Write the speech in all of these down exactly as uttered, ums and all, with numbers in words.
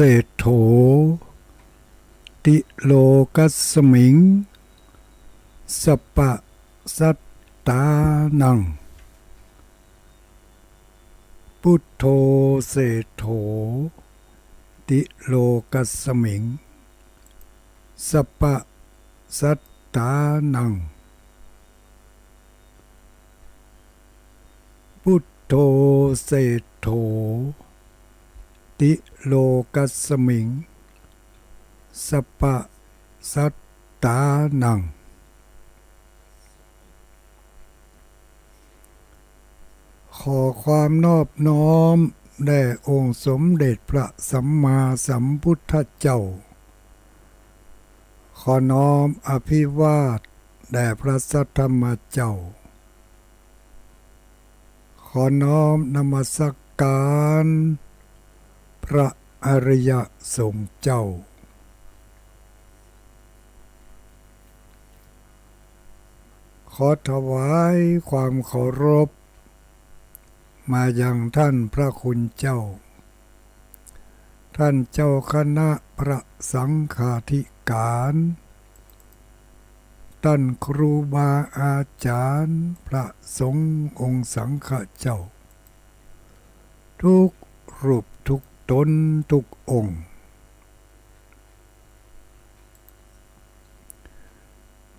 เศรษโฐ ติโลกัสมิง สัปปะสัตตานัง พุทโธ เศรษโฐ ติโลกัสมิง สัปปะสัตตานัง พุทโธ เศรษโฐ ติโลกัสมิง สัปปะสัตตานัง ขอความนอบน้อมแด่องค์สมเด็จพระสัมมาสัมพุทธเจ้า ขอน้อมอภิวาทแด่พระสัทธรรมเจ้า ขอน้อมนมัสการพระอริยสงฆ์เจ้า ขอถวายความเคารพมายังท่านพระคุณเจ้า ท่านเจ้าคณะพระสังฆาธิการ ท่านครูบาอาจารย์พระสงฆ์องค์สังฆเจ้า ทุกรูปทุกตนทุกองค์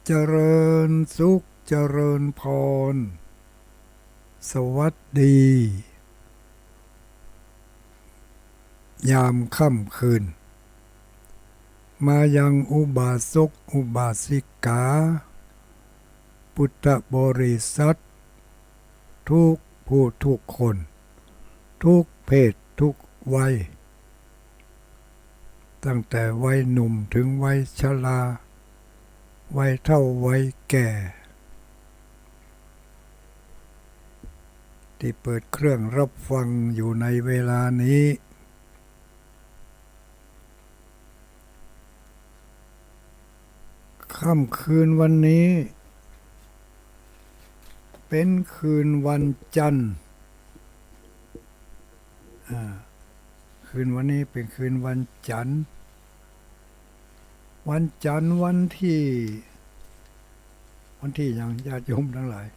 เจริญสุขเจริญพร สวัสดี ยามค่ำคืน มายังอุบาสกอุบาสิกา พุทธบริษัท ทุกผู้ทุกคน ทุกเพศทุกวัย ตั้งแต่วัยหนุ่มถึงวัยชรา วัยเฒ่าวัยแก่ ที่เปิดเครื่องรับฟังอยู่ในเวลานี้ ค่ำคืนวันนี้ เป๋นคืนวันจันทร์ อ่า คืนวันนี้เป๋นคืนวันจันทร์ วันจันทร์วันตี้ วันตี้หยังญาติโยมตังหลาย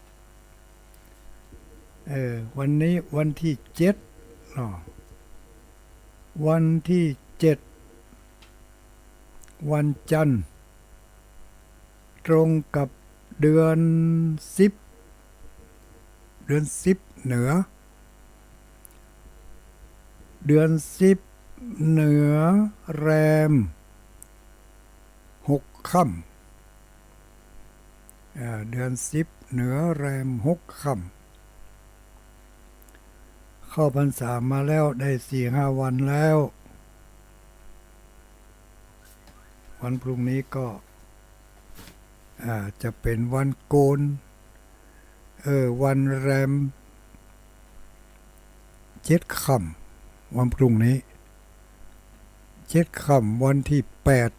เออ วันนี้วันตี้เจ็ดเนาะ วันตี้เจ็ด วันจันทร์ ตรงกับเดือนสิบ เดือนสิบเหนือ เดือนสิบเหนือแรมหกค่ำ เอ่อ เดือนสิบเหนือแรมหกค่ำ เข้าพรรษามาแล้วได้สี่ห้าวันแล้ว วันพรุ่งนี้ก็ อ่า จะเป๋นวันโกน เออ วันแรมเจ็ดค่ำ วันพรุ่งนี้ เจ็ดค่ำ วันตี้แปด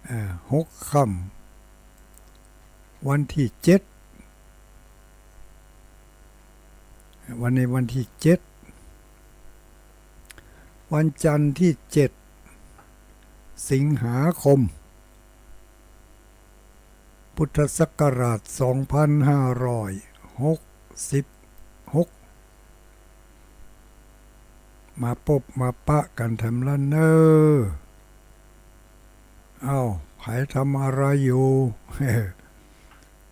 อ่า หกค่ำ วันตี้เจ็ด วันนี้วันตี้เจ็ด วันจันทร์ตี้เจ็ด สิงหาคม พุทธศักราชสองพันห้าร้อยหกสิบหก มาปบมาปะกั๋นแถมละเน่อ เอ้า ใผทำอะไรอยู่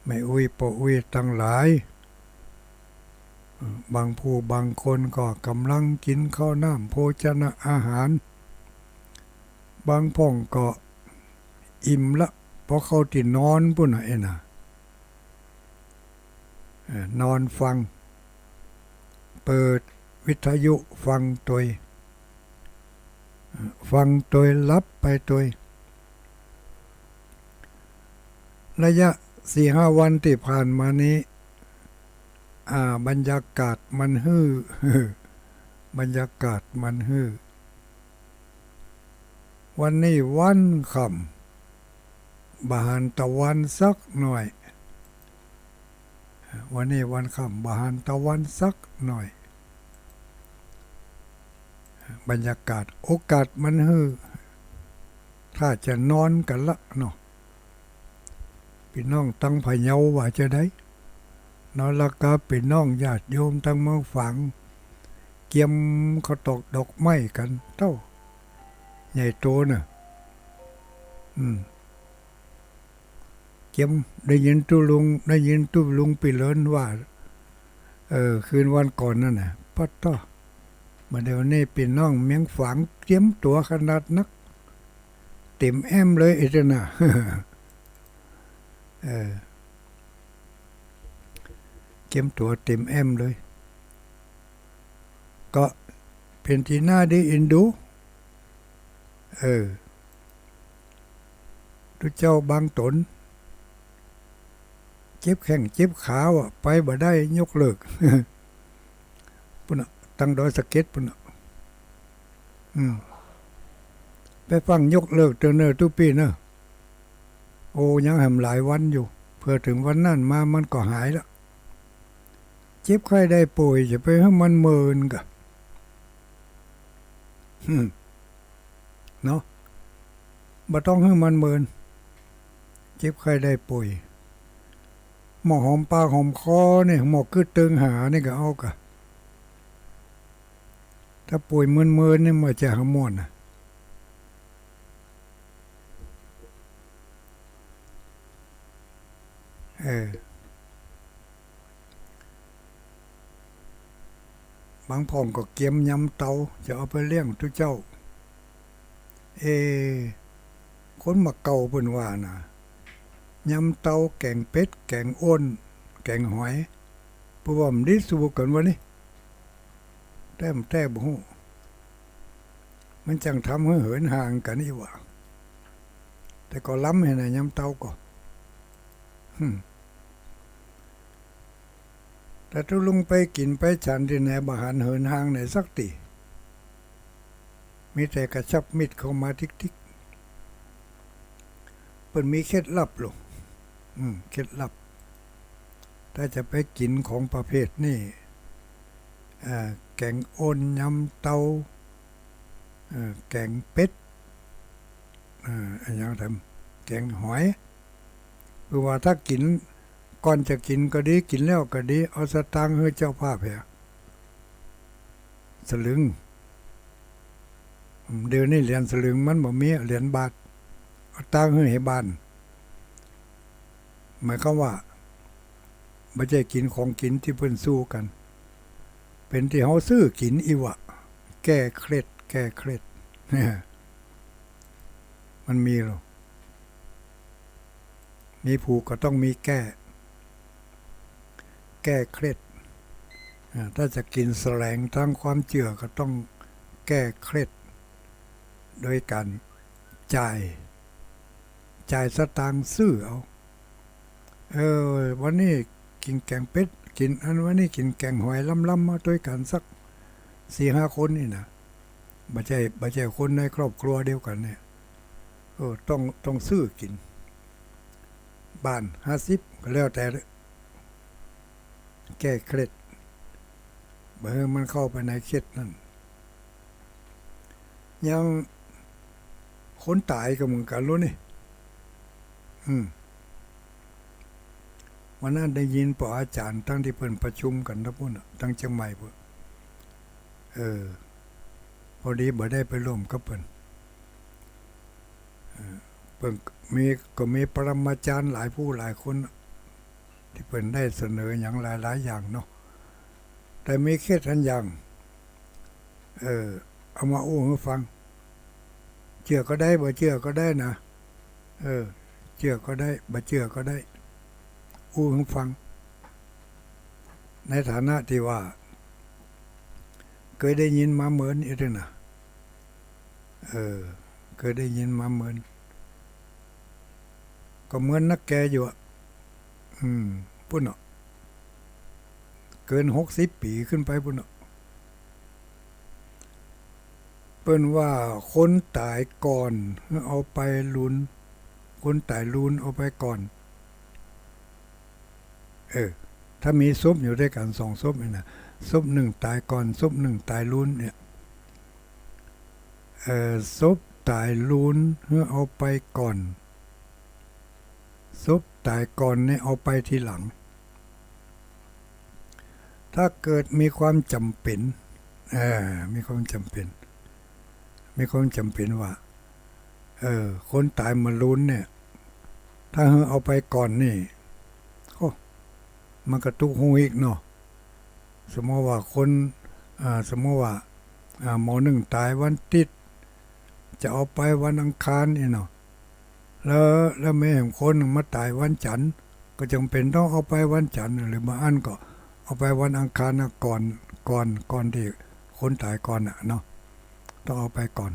แม่อุ๊ยป้ออุ๊ยตังหลาย บางผู้บางคนก็ก่ำลังกิ๋นข้าวน้ำโภชนะอาหาร บางพ่องก็อิ่มละ ปอเข้าตี้นอนปู้นน่ะ เอ๊ะนะ เอ่อ นอนฟัง เปิดวิทยุฟังตวย เอ่อ ฟังตวยหลับไปตวย ระยะสี่ห้าวันตี้ผ่านมานี้ อ่า บรรยากาศมันหื้อ บรรยากาศมันหื้อ วันนี้วันค่ำ บ่หันตะวันสักหน่อย วันนี้วันค่ำ บ่หันตะวันสักหน่อย บรรยากาศ โอกาสมันหื้อ ถ้าจะนอนกั๋นละเนาะ ปี้น้องตังพะเยาว่าจะใดเนาะ แล้วก็ปี้น้องญาติโยมตังเมืองฝาง เกียมข้าวตอกดอกไม้กั๋นเต้า ใหญ่โตเนาะ อืม เกียม ได้ยินตุ๊ลุง ได้ยินตุ๊ลุงปี้เหลินว่า เออ คืนวันก่อนนั่นน่ะ ปะต๊อ บ่าเดี่ยวนี้ปี้น้องเมืองฝางเกียมตั๋วขนาดนัก เต๋มแอ้มเลยไอ้เจ้าน่ะ เออ เกียมตั๋วเต๋มแอ้มเลย ก็เป๋นตี้น่าได้เอ็นดู เออ ตุ๊เจ้าบางต๋น เจ็บแข้งเจ็บขาว่ะ ไปบ่ได้ยกเลิก ปุ้นน่ะ ตังดอยสะเก็ดปุ้นน่ะ อืม ไปฟังยกเลิกเต๊อะเน่อตุ๊ปี้เน่อ โอ้ ยังแหมหลายวันอยู่ เผื่อเถิงวันนั้นมามันก็หายละ เจ็บไข้ได้ป่วยจะไปหื้อมันเมินก่ะ อืม เนาะ บ่ต้องหื้อมันเมิน เจ็บไข้ได้ป่วย หมอหอมปากหอมคอนี่ หมอกึ๊ดเติงหานี่ก็เอาก่ะ ถ้าป่วยเมินๆ นี่มันจะหาม่วนน่ะ เออ บางพ่องก็เกียมยำเตา จะเอาไปเลี้ยงตุ๊เจ้า เอ คนบ่าเก่าเปิ้นว่าน่ะ ยำเตา แก๋งเป็ด แก๋งโอน แก๋งหอย เปิ้นว่ามันดีสู้กั๋นวะนี่ แต๊บ่แต๊บ่ฮู้ มันจั่งทำหื้อเหินห่างกั๋นอี้วะ แต่ก็ล้ำแหมน่ะ ยำเตาก็ หึม แต่ตุ๊ลุงไปกิ๋นไปฉันตี้ไหน บ่หันเหินห่างไหนสักตี้ มีแต่กระชับมิตรเข้ามาติ๊กๆ เปิ้นมีเคล็ดลับลูก อืม เคล็ดลับ ถ้าจะไปกิ๋นของประเภทนี้ เอ่อ แก๋งโอน ยำเตา เอ่อ แก๋งเป็ด เอ่อ อะหยังแถม แก๋งหอย คือว่าถ้ากิ๋น ก่อนจะกิ๋นก็ดี กิ๋นแล้วก็ดี เอาสตางค์หื้อเจ้าภาพเหีย สลึง อืม เดี๋ยวนี้เหรียญสลึงมันบ่มี เหรียญบาท เอาตังค์หื้อไห้บ้าน หมายความว่า บ่ใจ้กิ๋นของกิ๋นตี้เปิ้นสู้กั๋น เป๋นตี้เฮาซื้อกิ๋นอี้วะ แก้เคล็ด แก้เคล็ด มันมีหรอ มีผูกก็ต้องมีแก้ แก้เคล็ด อ่า ถ้าจะกิ๋นแสลงตางความเจื้อก็ต้องแก้เคล็ด โดยก๋านจ่าย จ่ายสตางค์ซื้อเอา เออ วันนี้กิ๋นแก๋งเป็ด กิ๋นอัน วันนี้กิ๋นแก๋งหอยล้ำๆ มาตวยกั๋นสักสี่ห้าคนนี่นะ บ่ใจ้ บ่ใจ้คนในครอบครัวเดียวกั๋นเนี่ย เออ ต้อง ต้องซื้อกิ๋น บ้านห้าสิบก็แล้วแต่ แก้เคล็ด บ่หื้อมันเข้าไปในเคล็ดนั้น อย่างคนต๋ายก็เหมือนกั๋นลูกนี่ อืม วันนั้นได้ยินป้ออาจ๋ารย์ตังตี้เปิ้นประชุมกั๋นตางปุ้นน่ะ ตางเจียงใหม่ปุ้น เออ พอดีบ่ได้ไปร่วมกับเปิ้น เออ เปิ้นมี ก็มีปรมาจารย์หลายผู้หลายคนน่ะ ตี้เปิ้นได้เสนอหยังหลายๆ อย่างเนาะ แต่มีเคล็ดอันอย่าง เออ เอามาอู้หื้อฟัง เจื้อก็ได้ บ่เจื้อก็ได้นะ เออ เจื้อก็ได้ บ่เจื้อก็ได้ อู้หื้อฟัง ในฐานะตี้ว่า เกยได้ยินมาเมินอยู่ตี้นะ เออ เกยได้ยินมาเมิน ก็เมินนักแก่อยู่อะ อืม ปุ้นเนาะ เกินหกสิบปี๋ขึ้นไปปุ้นเนาะ เปิ้นว่าคนต๋ายก่อนเอาไปลูน คนต๋ายลูนเอาไปก่อน เออ ถ้ามีศพอยู่ตวยกั๋นสองศพนี่นะ ศพนึ่งต๋ายก่อน ศพนึ่งต๋ายลูนเนี่ย เอ่อ ศพต๋ายลูนหื้อเอาไปก่อน ศพต๋ายก่อนนี่เอาไปทีหลัง ถ้าเกิดมีความจ๋ำเป๋น เอ่อ มีความจ๋ำเป๋น มีความจ๋ำเป๋นว่า เอ่อ คนต๋ายบ่าลูนเนี่ย ถ้าหื้อเอาไปก่อนนี่ โอ้ มันก็ตุ๊ฮู้อีกเนาะ สมมุติว่าคน อ่า สมมุติว่า อ่า หมอนึ่งต๋ายวันติ๊ด จะเอาไปวันอังคารนี่เนาะ แล้ว แล้วแม่แหมคนนึ่งมาต๋ายวันจั๋น ก็จ๋ำเป๋นต้องเอาไปวันจั๋น หรือบางอันก็เอาไปวันอังคารนะ ก่อน ก่อน ก่อนตี้คนต๋ายก่อนน่ะเนาะ ต้องเอาไปก่อน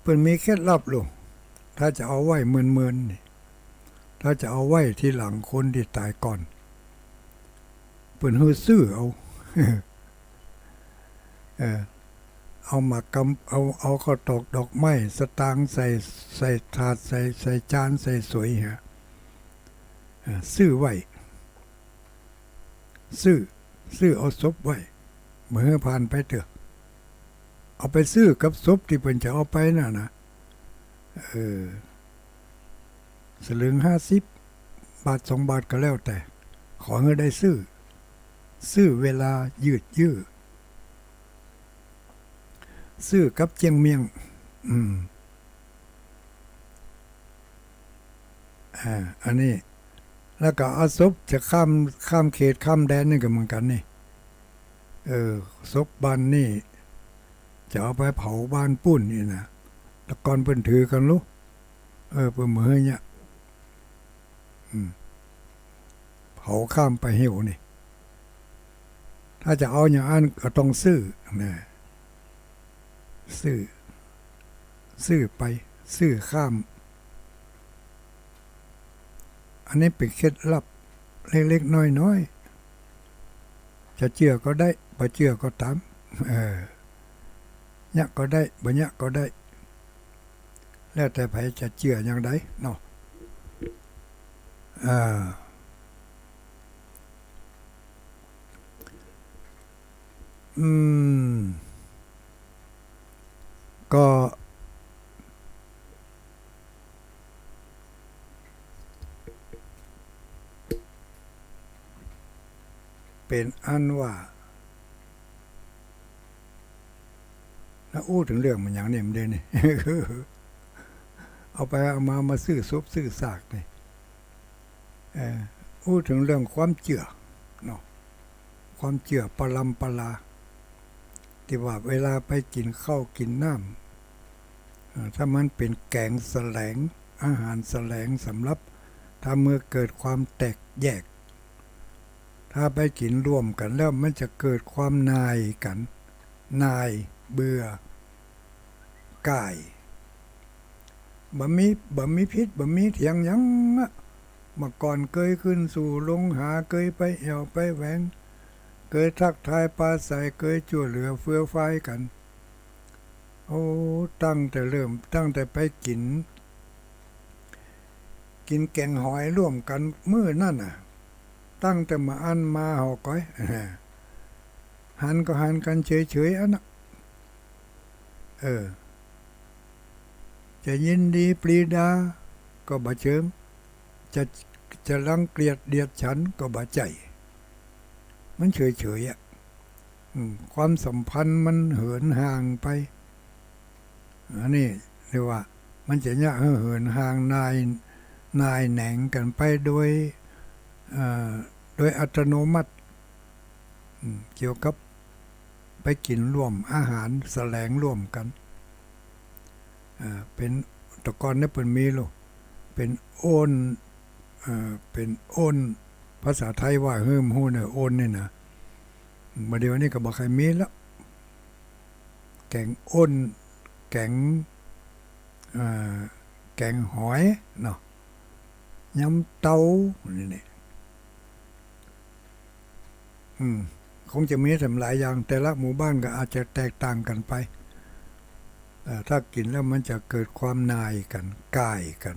เปิ้นมีเคล็ดลับลูก ถ้าจะเอาไว้เมินๆ นี่ ถ้าจะเอาไว้ทีหลังคนตี้ต๋ายก่อน เปิ้นหื้อซื้อเอา เออ เอาหมากกำ เอา เอาข้าวตอกดอกไม้ สตางค์ใส่ ใส่ถาด ใส่ ใส่จาน ใส่สวยฮะ เออ ซื้อไว้ ซื้อ ซื้อเอาศพไว้ บ่หื้อผ่านไปเตื้อ เอาไปซื้อกับศพตี้เปิ้นจะเอาไปนั่นนะ เออ สลึงห้าสิบ บาทสองบาทก็แล้วแต่ ขอหื้อได้ซื้อ ซื้อเวลายืดยื้อ ซื้อกับเจียงเมี่ยง อืม อ่า อันนี้ แล้วก็เอาศพจะข้าม ข้ามเขตข้ามแดนนี่ก็เหมือนกั๋นนี่ เออ ศพบ้านนี่ จะเอาไปเผาบ้านปู๊นนี่นะ แต่ก่อนเปิ้นถือกั๋นลูก เออ เปิ้นบ่หื้อเยียะ อืม เผาข้ามไปเหี่ยวนี่ ถ้าจะเอาอย่างอั้นก็ต้องซื้อนะ ซื้อ ซื้อไป ซื้อข้าม อันนี้เป๋นเคล็ดลับเล็กๆ น้อยๆ จะเจื้อก็ได้ บ่เจื้อก็ต๋าม เออ เยียะก็ได้ บ่เยียะก็ได้ แล้วแต่ใผจะเจื้ออย่างใดเนาะ อ่า อืม ก็ เป๋นอันว่า นะ อู้เถิงเรื่องมันหยังเนี่ย มันเดนี่ เอาไปเอามา มาซื้อศพซื้อซากนี่ เอ่อ อู้เถิงเรื่องความเจื้อเนาะ ความเจื้อปรำปรา ตี้ว่าเวลาไปกิ๋นข้าวกิ๋นน้ำ เอ่อ ถ้ามันเป๋นแก๋งแสลง อาหารแสลงสำหรับ ถ้าเมื่อเกิดความแตกแยก ถ้าไปกิ๋นร่วมกั๋นแล้วมันจะเกิดความหน่ายกั๋น หน่าย เบื่อ ก่าย บ่มี บ่มีผิด บ่มีเถียงหยังอะ เมื่อก่อนเกยขึ้นสู่ลงหา เกยไปแอ่วไปแหวง เกยทักทายปราศรัย เกยจ้วยเหลือเฟือฟายกั๋น โอ้ ตั้งแต่เริ่ม ตั้งแต่ไปกิ๋น กิ๋นแก๋งหอยร่วมกั๋นมื้อนั้นน่ะ ตั้งแต่บ่าอั้นมาเฮาก้อย หันก็หันกั๋นเฉยๆ อันน่ะ เออ จะยินดีปรีดาก็บ่เชิง จะ จะรังเกียจเดียดฉันก็บ่ใจ้ มันเฉยๆ อะ อืม ความสัมพันธ์มันเหินห่างไป อันนี้เรียกว่ามันจะเยียะหื้อเหินห่างหน่าย หน่ายแหนงกั๋นไปโดย เอ่อ โดยอัตโนมัติ อืม เกี่ยวกับไปกิ๋นร่วมอาหารแสลงร่วมกั๋น อ่า เป๋น แต่ก่อนนี่เปิ้นมีลูก เป๋นโอ่น เอ่อ เป๋นโอ่น ภาษาไทยว่าหื้อบ่ฮู้เน่อ โอ่นนี่นะ บ่าเดี่ยวนี้ก็บ่ใค่มีแล้ว แก๋งโอ่น แก๋ง เอ่อ แก๋งหอยเนาะ ยำเต้า นี่ นี่ อืม คงจะมีแถมหลายอย่าง แต่ละหมู่บ้านก็อาจจะแตกต่างกั๋นไป เอ่อ ถ้ากิ๋นแล้วมันจะเกิดความหน่ายกั๋น ก่ายกั๋น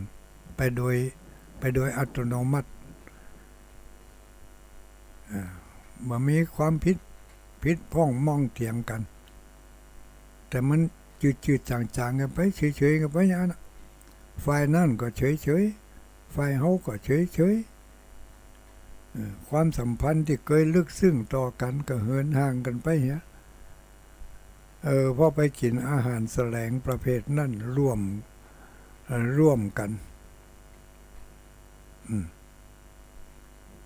ไปโดย ไปโดยอัตโนมัติ เอ่อ บ่มีความผิด ผิดพ้องมองเถียงกั๋น แต่มันจืดๆ จ๋างๆ กั๋นไป เฉยๆ กั๋นไปอย่างนั้นน่ะ ฝ่ายนั้นก็เฉยๆ ฝ่ายเฮาก็เฉยๆ เออ ความสัมพันธ์ตี้เกยลึกซึ้งต่อกั๋นก็เหินห่างกั๋นไปเหีย เออ พอไปกิ๋นอาหารแสลงประเภทนั้นร่วม เอ่อ ร่วมกั๋น อืม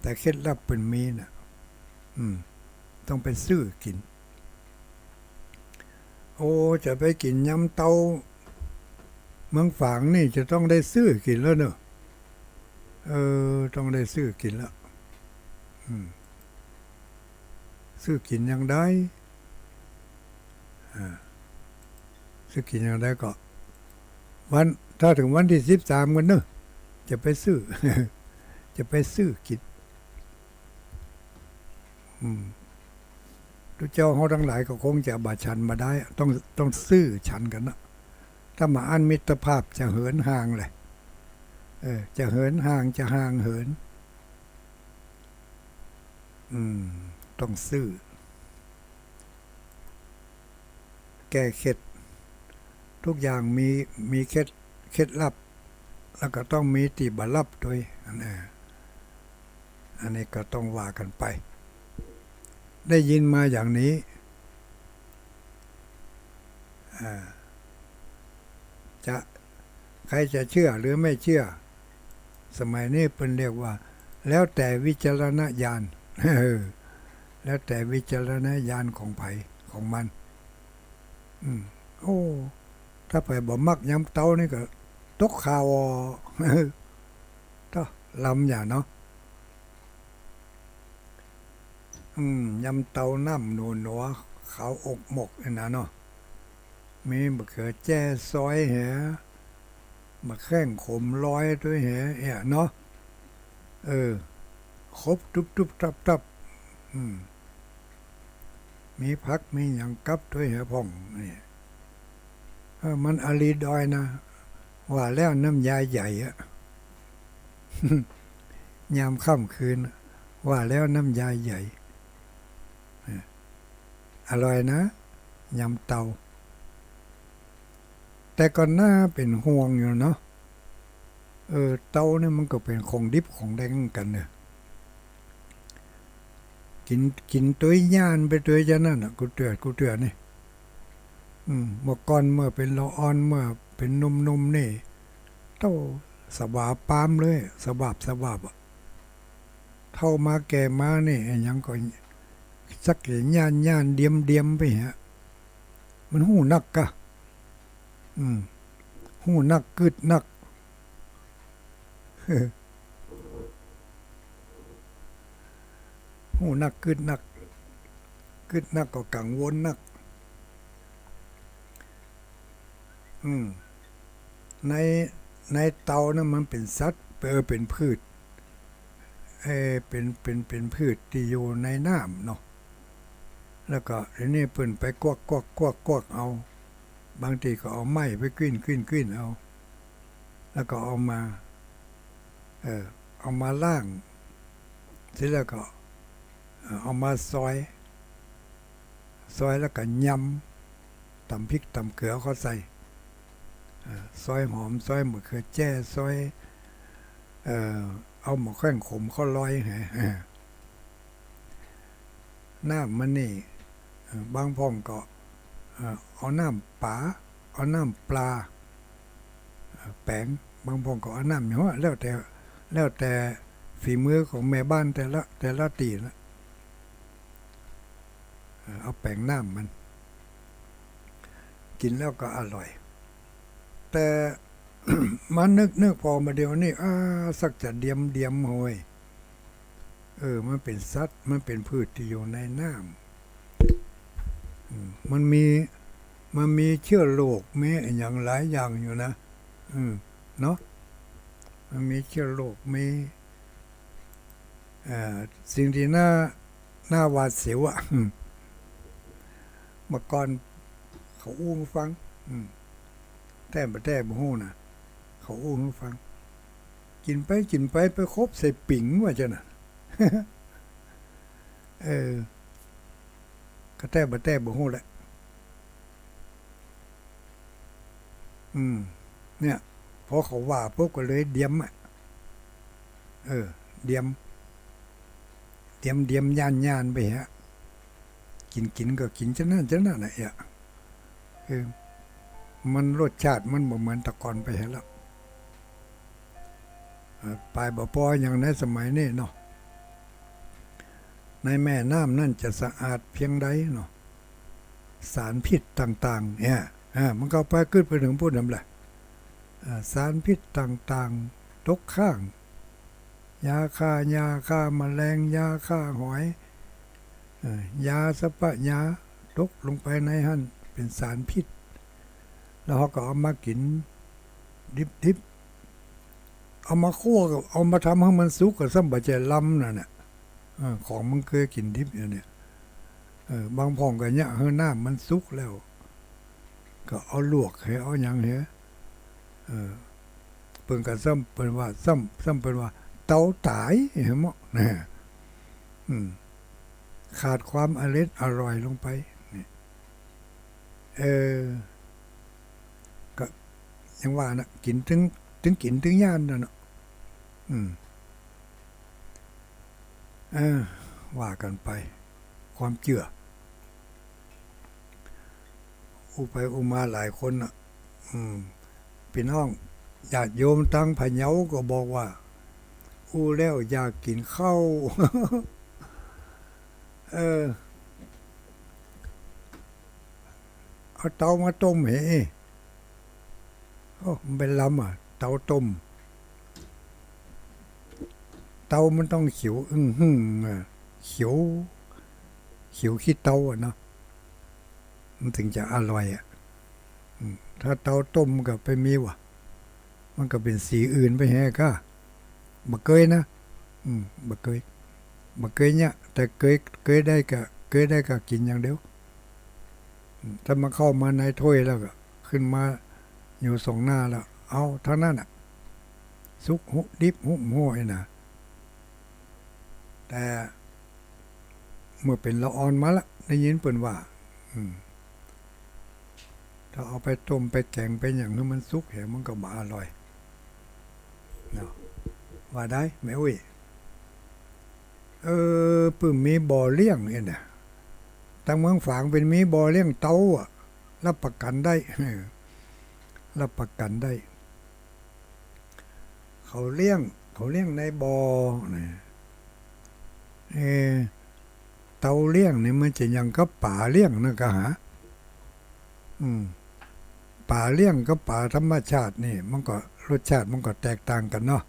แต่เคล็ดลับเปิ้นมีน่ะ อืม ต้องไปซื้อกิ๋น โอ้ จะไปกิ๋นยำเตาเมืองฝางนี่จะต้องได้ซื้อกิ๋นแล้วเนาะ เออ ต้องได้ซื้อกิ๋นแล้ว อืม ซื้อกิ๋นอย่างใด อ่า ซื้อกิ๋นอย่างใดก็ วัน ถ้าเถิงวันตี้สิบสามกั๋นเนาะ จะไปซื้อ จะไปซื้อกิ๋น อืม ตุ๊เจ้าเฮาตังหลายก็คงจะบ่ฉันบ่ได้อะ ต้อง ต้องซื้อฉันกั๋นนะ ถ้าบ่อั้นมิตรภาพจะเหินห่างแหละ เออ จะเหินห่าง จะห่างเหิน อืม ต้องซื้อ แก้เคล็ด ทุกอย่างมี มีเคล็ด เคล็ดลับ แล้วก็ต้องมีตี้บ่ลับตวย อันนี้ อันนี้ก็ต้องว่ากั๋นไป ได้ยินมาอย่างนี้ อ่า จะ ใครจะเชื่อหรือไม่เชื่อ สมัยนี้เปิ้นเรียกว่า แล้วแต่วิจารณญาณ แล้วแต่วิจารณญาณของใผของมัน อืม โอ้ ถ้าใผบ่มักยำเตานี่ก็ตกข่าวอ่อ เต้อ ลำอย่าเนาะ อืม ยำเตาน้ำหนัวๆ ขาวอกหมกนี่นะเนาะ มีมะเขือแจ้ซอยแห มะแข้งขมลอยตวยแห เอี้ยเนาะ เออ ครบตุ๊บๆ ตับๆ อืม มีผักมีหยังกับตวยแหพ่อง นี่ เออ มันอลีดอยนะ ว่าแล้วน้ำยายใหญ่อะ ยามค่ำคืน ว่าแล้วน้ำยายใหญ่ เออ อร่อยนะ ยำเตา แต่ก็น่าเป๋นห่วงอยู่เนาะ เออ เตานี่มันก็เป๋นของดิบของแดงกั๋นเน่อ กิ๋น กิ๋นตวยย่านไปตวยจานั้นน่ะ กูเตื้อ กูเตื้อนี่ อืม เมื่อก่อนเมื่อเป๋นละอ่อน เมื่อเป๋นหนุ่มๆ นี่ เต้า สะบาปามเลย สะบาบ สะบาบอะ เฒ่ามาแก่มานี่ อะหยังก็สักจะย่านๆ เดียมๆ ไปเหีย มันฮู้นักกะ อืม ฮู้นัก กึ๊ดนัก ฮู้นัก กึ๊ดนัก กึ๊ดนักก็กังวลนัก อืม ใน ในเตานั้นมันเป๋นสัตว์ เออ เป๋นพืช เออ เป๋น เป๋น เป๋นพืชตี้อยู่ในน้ำเนาะ แล้วก็ทีนี้เปิ้นไปกวัก กวัก กวัก กวักเอา บางทีก็เอาไม้ไปกลิ้น กลิ้น กลิ้นเอา แล้วก็เอามา เออ เอามาล้าง เสร็จแล้วก็ เอ่อ เอามาซอย ซอยแล้วก็ยำ ต๋ำพริกต๋ำเขือเข้าใส่ เอ่อ ซอยหอม ซอยมะเขือแจ้ ซอย เอ่อ เอามะแข้งขมเข้าลอยแห เอ่อ น้ำมันนี่ เอ่อ บางพ่องก็ เอ่อ เอาน้ำป๋า เอาน้ำปลา เอ่อ แป๋ง บางพ่องก็เอาน้ำหยังวะ แล้วแต่ แล้วแต่ฝีมือของแม่บ้านแต่ละ แต่ละตี้นะ เอ่อ เอาแป๋งน้ำมัน กิ๋นแล้วก็อร่อย แต่ มานึกนึกผ่อมาเดี๋ยวนี้ อ้า สักจะเดียมเดียมโหย เออ มันเป๋นสัตว์ มันเป๋นพืชตี้อยู่ในน้ำ อืม มันมี มันมีเชื้อโรค มีอะหยังหลายอย่างอยู่นะ อืม เนาะ มันมีเชื้อโรค มี เอ่อ สิ่งตี้น่า น่าหวาดเสียวอะ อืม เมื่อก่อนเขาอู้หื้อฟัง อืม แต๊บ่แต๊บ่ฮู้นะ เขาอู้หื้อฟัง กิ๋นไปกิ๋นไปไปคบใส่ปิ๋งว่าจานั้น เออ ก็แต๊บ่แต๊บ่ฮู้แหละ อืม เนี่ย พอเขาว่าปุ๊บก็เลยเดียมอะ เออ เดียม เดียมเดียมย่านย่านไปฮะ กิ๋นกิ๋นก็กิ๋นจะนั้นจะนั้นน่ะ เอ๊ะ คือมันรสชาติมันบ่เหมือนแต่ก่อนไปฮะแล้ว เอ่อ ไปบ่ปออย่างในสมัยนี้เนาะ ในแม่น้ำนั่นจะสะอาดเพียงใดเนาะ สารพิษต่างๆ เนี่ย อ่า มันก็ไปกึ๊ดไปถึงพู้นนั่นแหละ อ่า สารพิษต่างๆ ตกค้าง ยาฆ่าหญ้าฆ่าแมลง ยาฆ่าหอย เอ่อ ยาสะปะยา ตกลงไปในหั้น เป๋นสารพิษ แล้วเขาก็เอามากิ๋นดิบๆ เอามาคั่วกับ เอามาทำหื้อมันสุกก็ซ้ำบ่ใจ้ลำนั่นน่ะ เออ ของมันเกยกิ๋นดิบอยู่เนี่ย เออ บางพ่องก็เยียะหื้อน้ำมันสุกแล้ว ก็เอาลวกหื้อ เอาหยังหื้อ เออ เปิ้นก็ซ้ำเปิ้นว่า ซ้ำ ซ้ำเปิ้นว่าเต๋าต๋าย หั้นเนาะ นะ อืม ขาดความอร็ดอร่อยลงไป นี่ เออ ก็ยังว่านะ กิ๋นตึง ตึงกิ๋นตึงย่านน่ะเนาะ อืม เออ ว่ากั๋นไป ความเจื้อ อู้ไปอู้มาหลายคนน่ะ อืม ปี้น้องญาติโยมตางพะเยาก็บอกว่า อู้แล้วอยากกิ๋นข้าว เออ เอาเต๋ามาต้มเหะ โอ้ มันเป๋นลำอะ เต๋าต้ม เต๋ามันต้องเขียวอึ่งหึ่งอะ เขียว เขียวขี้เต๋าอะเนาะ มันถึงจะอร่อยอะ อืม ถ้าเต๋าต้มมันก็ไปมีวะ มันก็เป๋นสีอื่นไปแฮะก้า บ่เกยนะ อืม บ่เกย บ่เกยเนี่ย แต่เกย เกยได้ก็ เกยได้ก็กิ๋นอย่างเดียว อืม ถ้ามันเข้ามาในถ้วยแล้วก็ ขึ้นมาอยู่ส่องหน้าแล้ว เอาเต้านั้นน่ะ สุกหุบดิบหุบห้อยน่ะ แต่เมื่อเป๋นละอ่อนมาละ ได้ยินเปิ้นว่า อืม ถ้าเอาไปต้มไปแก๋งไปหยังหื้อมันสุกแหม มันก็บ่อร่อยเนาะ ว่าได้แม่อุ๊ย เออ ปื้มมีบ่อเลี้ยงเนี่ยนะ ตางเมืองฝางเปิ้นมีบ่อเลี้ยงเต๋าอะ รับประกั๋นได้ เออ รับประกั๋นได้ เขาเลี้ยง เขาเลี้ยงในบ่อนะ เออ เต๋าเลี้ยงนี่มันจะอย่างกับป๋าเลี้ยงนะกะหา อืม ป๋าเลี้ยงกับป๋าธรรมชาตินี่ มันก็รสชาติมันก็แตกต่างกั๋นเนาะ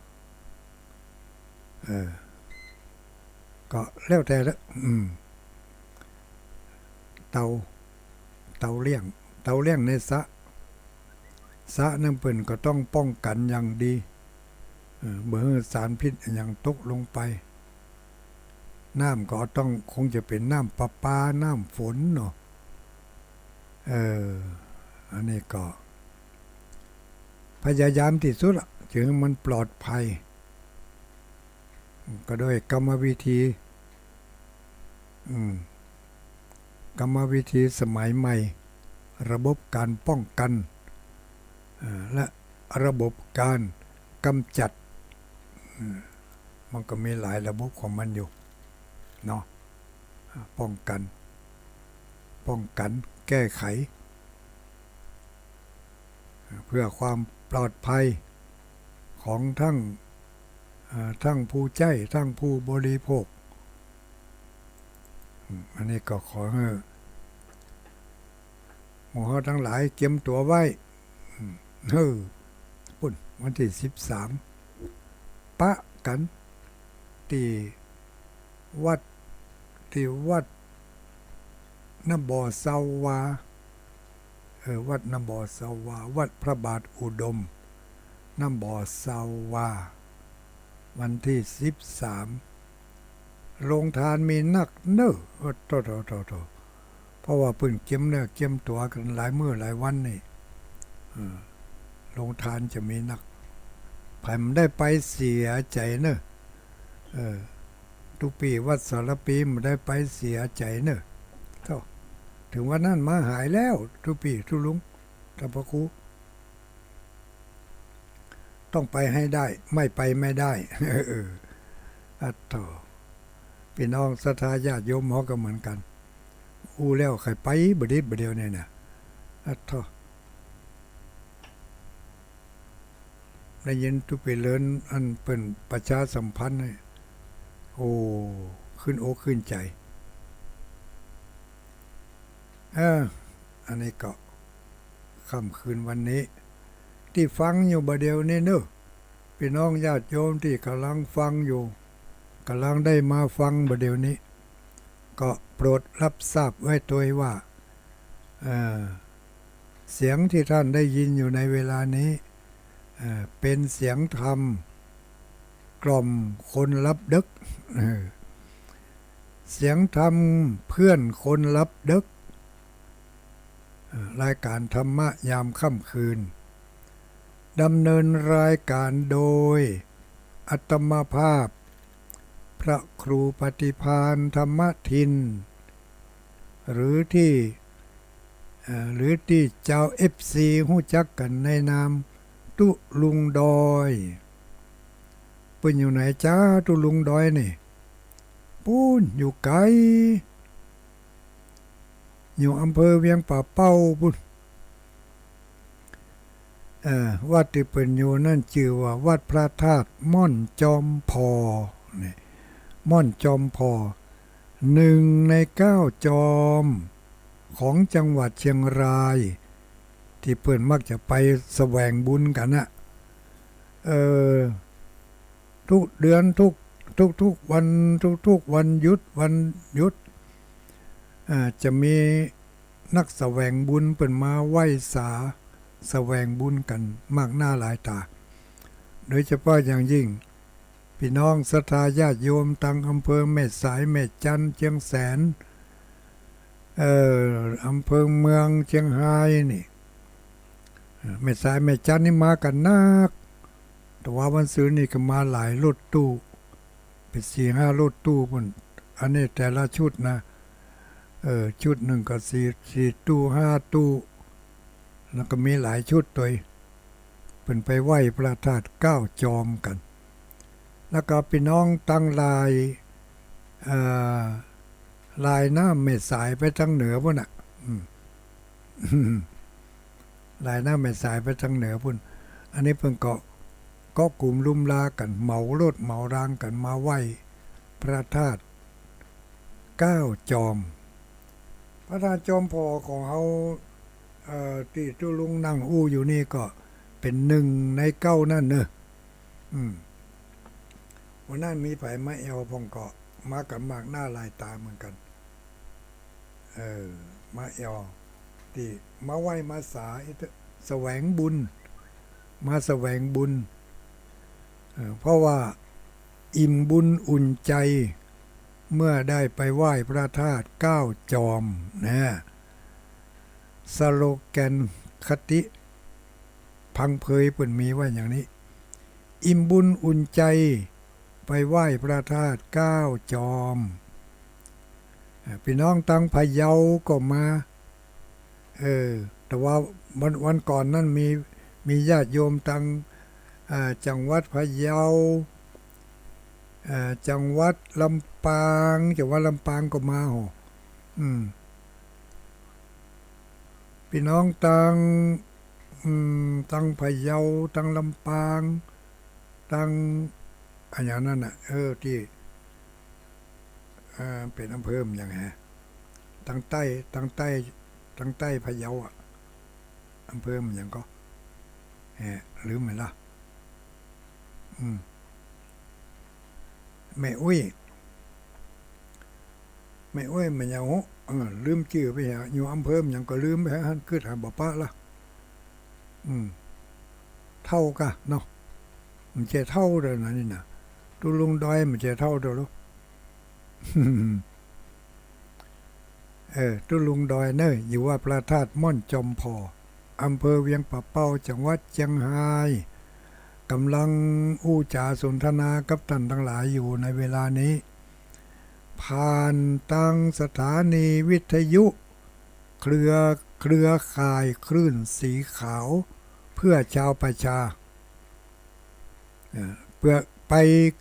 เออ ก็แล้วแต่ละ อืม เต๋า เต๋าเลี้ยง เต๋าเลี้ยงในสระ สระนั่นเปิ้นก็ต้องป้องกั๋นอย่างดี เออ บ่หื้อสารพิษอะหยังตกลงไป น้ำก็ต้องคงจะเป๋นน้ำประปา น้ำฝนเนาะ เออ อันนี้ก็ พยายามตี้สุดละ จะหื้อมันปลอดภัย ก็โดยกรรมวิธี อืม กรรมวิธีสมัยใหม่ ระบบการป้องกัน เอ่อ และระบบการกำจัด เอ่อ มันก็มีหลายระบบของมันอยู่ เนาะ ป้องกัน ป้องกัน แก้ไข เพื่อความปลอดภัยของทั้ง เอ่อ ทั้งผู้ใจ๊ ทั้งผู้บริโภค อืม อันนี้ก็ขอหื้อหมู่เฮาตังหลายเกียมตั๋วไว้ อืม เออ ปุ้น วันตี้สิบสาม ปะกั๋น ตี้วัด ตี้วัดน้ำบ่อเซาวา เออ วัดน้ำบ่อเซาวา วัดพระบาทอุดม น้ำบ่อเซาวา วันตี้สิบสาม โรงทานมีนักเน่อ โอ้ โธ่ โธ่ โธ่ โธ่ เพราะว่าเปิ้นเกียมเนื้อเกียมตั๋วกั๋นหลายมื้อหลายวันนี่ เออ โรงทานจะมีนัก ใผบ่ได้ไปเสียใจ๋เน่อ เออ ตุ๊ปี้วัดสารภีบ่ได้ไปเสียใจ๋เน่อ โธ่ เถิงวันนั้นมาหายแล้ว ตุ๊ปี้ตุ๊ลุง ต้านพระครู ต้องไปให้ได้ ไม่ไปไม่ได้ เออ อะโธ่ ปี้น้องศรัทธาญาติโยมเฮาก็เหมือนกั๋น อู้แล้วใค่ไปบ่ดิดบ่เดี่ยวนี่นะ อะโธ่ ได้ยินตุ๊ปี้เลินอันเปิ้นประชาสัมพันธ์นี่ โอ้ ขึ้นอกขึ้นใจ๋ เออ อันนี้ก็ ค่ำคืนวันนี้ ตี้ฟังอยู่บ่าเดี่ยวนี้เนาะ ปี้น้องญาติโยมตี้ก่ำลังฟังอยู่ ก่ำลังได้มาฟังบ่าเดี่ยวนี้ ก็โปรดรับทราบไว้ตวยว่า เอ่อ เสียงตี้ต้านได้ยินอยู่ในเวลานี้ เอ่อ เป๋นเสียงธรรมกล่อมคนหลับดึก เออ เสียงธรรมเพื่อนคนหลับดึก เอ่อ รายก๋านธรรมะยามค่ำคืน ดำเนินรายก๋านโดยอาตมาภาพ พระครูปฏิภาณธรรมทิน หรือตี้ เอ่อ หรือตี้จาวเอฟซีฮู้จักกั๋นในนามตุ๊ลุงดอย เปิ้นอยู่ไหนจ๊ะตุ๊ลุงดอยนี่ ปู๊น อยู่ไก๋ อยู่อำเภอเวียงป่าเป้าปู๊น เอ่อ วัดตี้เปิ้นอยู่นั้นจื้อว่าวัดพระธาตุม่อนจอมผ่อ นี่ ม่อนจอมผ่อ หนึ่งในเก้าจอมของจังหวัดเชียงราย ตี้เปิ้นมักจะไปแสวงบุญกั๋นน่ะ เอ่อ ทุกเดือน ทุก ทุกๆวัน ทุกๆวันหยุด วันหยุด อ่า จะมีนักแสวงบุญเปิ้นมาไหว้สา แสวงบุญกั๋นมากหน้าหลายต๋า โดยเฉพาะอย่างยิ่ง ปี้น้องศรัทธาญาติโยมตางอำเภอแม่สาย แม่จันทน์ เชียงแสน เอ่อ อำเภอเมือง เชียงฮายนี่ เอ่อ แม่สาย แม่จันทน์นี่มากั๋นนัก แต่ว่าวันซืนนี่ก็มาหลายรถตู้ เป๋นสี่ห้ารถตู้ปู๊น อันนี้แต่ละชุดนะ เอ่อ ชุดนึ่งก็สี่ สี่ตู้ ห้าตู้ แล้วก็มีหลายชุดตวย เปิ้นไปไหว้พระธาตุเก้าจอมกั๋น แล้วก็ปี้น้องตางลาย เอ่อ ลายน้ำแม่สายไปตางเหนือปู๊นน่ะ อืม ลายน้ำแม่สายไปตางเหนือปู๊น อันนี้เปิ้นก็ ก็กุมลุมลากั๋น เหมารถเหมารางกั๋นมาไหว้พระธาตุเก้าจอม พระธาตุจอมผ่อของเฮา เอ่อ ตี้ตุ๊ลุงนั่งอู้อยู่นี่ก็เป๋นหนึ่งในเก้านั้นเนาะ อืม วันนั้นมีใผมาแอ่วพ่องก็มากั๋นมากหน้าหลายต๋าเหมือนกั๋น เออ มาแอ่ว ตี้มาไหว้มาสา แสวงบุญ มาแสวงบุญ เออ เพราะว่าอิ่มบุญอุ่นใจ๋ เมื่อได้ไปไหว้พระธาตุเก้าจอมนะ สโลแกนคติพังเพยเปิ้นมีไว้อย่างนี้ อิ่มบุญอุ่นใจ๋ ไปไหว้พระธาตุเก้าจอม อ่า ปี้น้องตางพะเยาก็มา เออ แต่ว่าวัน วันก่อนนั้นมี มีญาติโยมตาง อ่า จังหวัดพะเยา อ่า จังหวัดลำปาง จังหวัดลำปางก็มา โห อืม ปี้น้องตาง อืม ตางพะเยา ตางลำปาง ตาง อะหยังนั้นน่ะ เออ ตี้ เอ่อ เป๋นอำเภอหยังแหะ ตางใต้ ตางใต้ ตางใต้พะเยาอะ อำเภอหยังก็ แหะ ลืมไปละ อืม แม่อุ๊ย แม่อุ๊ย แม่หยัง เออ ลืมจื้อไปแหะ อยู่อำเภอหยังก็ลืมไปแหะ หั้นกึ๊ดหาบ่ปะละ อืม เฒ่าก่ะเนาะ บ่ใจ้เฒ่าเด้อนะนี่นะ ตุ๊ลุงดอยบ่ใจ้เฒ่าเด้อลูก เออ ตุ๊ลุงดอยเน่อ อยู่วัดพระธาตุม่อนจอมผ่อ อำเภอเวียงป่าเป้า จังหวัดเจียงฮาย ก่ำลังอู้จ๋าสนทนากับต้านตังหลายอยู่ในเวลานี้ ผ่านตางสถานีวิทยุ เครือ เครือข่ายคลื่นสีขาว เพื่อชาวประชา เอ่อ เปื้อไป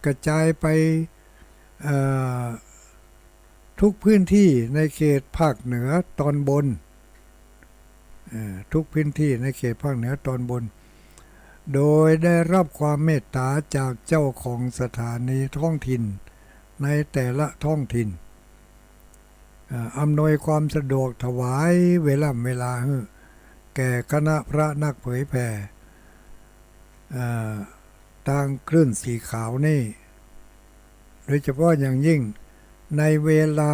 กระจายไป เอ่อ ทุกพื้นที่ในเขตภาคเหนือตอนบน เอ่อ ทุกพื้นที่ในเขตภาคเหนือตอนบน โดยได้รับความเมตตาจากเจ้าของสถานีท้องถิ่นในแต่ละท้องถิ่น เอ่อ อำนวยความสะดวกถวายเวล่ำเวลาหื้อแก่คณะพระนักเผยแผ่ เอ่อ ตางคลื่นสีขาวนี่ โดยเฉพาะอย่างยิ่งในเวลา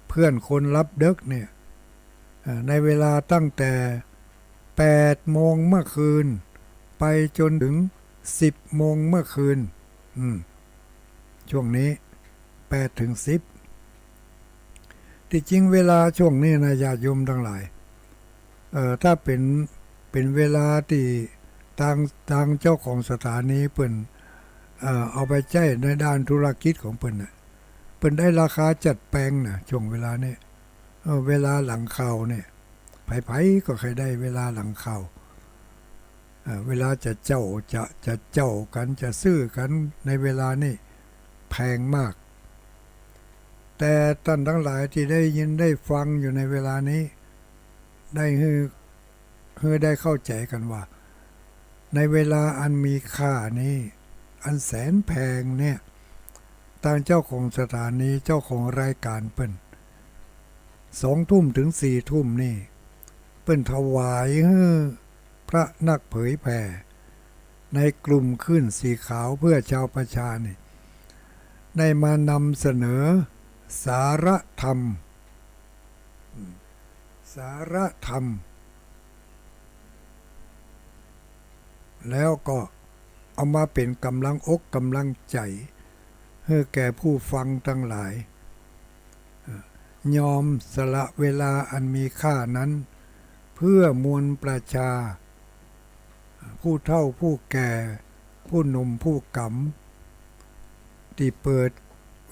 เพื่อนคนหลับดึกเนี่ย เอ่อ ในเวลาตั้งแต่แปดโมงเมื่อคืน ไปจนถึงสิบโมงเมื่อคืน อืม ช่วงนี้แปดถึงสิบ ที่จริงเวลาช่วงนี้นะ ญาติโยมตังหลาย เอ่อ ถ้าเป๋น เป๋นเวลาตี้ตาง ตางเจ้าของสถานีเปิ้น เอ่อ เอาไปใจ๊ในด้านธุรกิจของเปิ้นน่ะ เปิ้นได้ราคาจัดแปงนะ ช่วงเวลานี้ เอ่อ เวลาหลังข่าวเนี่ย ใผๆ ก็ใค่ได้เวลาหลังข่าว เอ่อ เวลาจะเจ้า จะ จะเจ้ากั๋น จะซื้อกั๋นในเวลานี้แพงมาก แต่ต้านตังหลายตี้ได้ยินได้ฟังอยู่ในเวลานี้ ได้หื้อ หื้อได้เข้าใจ๋กั๋นว่า ในเวลาอันมีค่านี้ อันแสนแพงเนี่ย ตางเจ้าของสถานี เจ้าของรายก๋านเปิ้น สองทุ่มถึงสี่ทุ่มนี่ เปิ้นถวายหื้อพระนักเผยแผ่ ในกลุ่มคลื่นสีขาวเพื่อชาวประชานี่ ได้มานำเสนอสาระธรรม สาระธรรม แล้วก็เอามาเป๋นก๋ำลังอกก๋ำลังใจ๋ หื้อแก่ผู้ฟังตังหลาย เอ่อ ยอมสละเวลาอันมีค่านั้น เพื่อมวลประชา ผู้เฒ่าผู้แก่ ผู้หนุ่มผู้ก๋ำ ตี้เปิด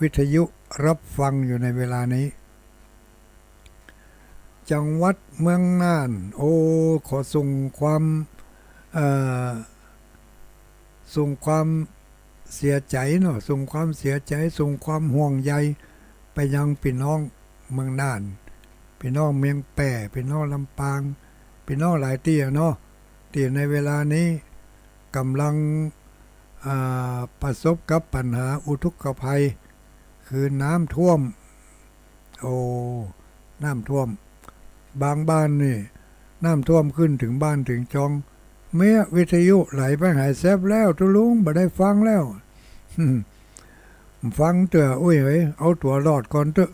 วิทยุรับฟังอยู่ในเวลานี้ จังหวัดเมืองน่าน โอ้ ขอส่งความ เอ่อ ส่งความเสียใจ๋เนาะ ส่งความเสียใจ๋ ส่งความห่วงใยไปยังปี้น้องเมืองน่าน ปี้น้องเมืองแป้ ปี้น้องลำปาง ปี้น้องหลายตี้อะเนาะ ตี้ในเวลานี้ก๋ำลัง อ่า ประสบกับปัญหาอุทกภัย คือน้ำท่วม โอ้ น้ำท่วม บางบ้านนี่ น้ำท่วมขึ้นเถิงบ้านเถิงจอง เมี้ยวิทยุไหลไปหายแซบแล้ว ตุ๊ลุงบ่ได้ฟังแล้ว ฟังเตื้อ อุ้ยเอ๋ย เอาตั๋วรอดก่อนเต๊อะ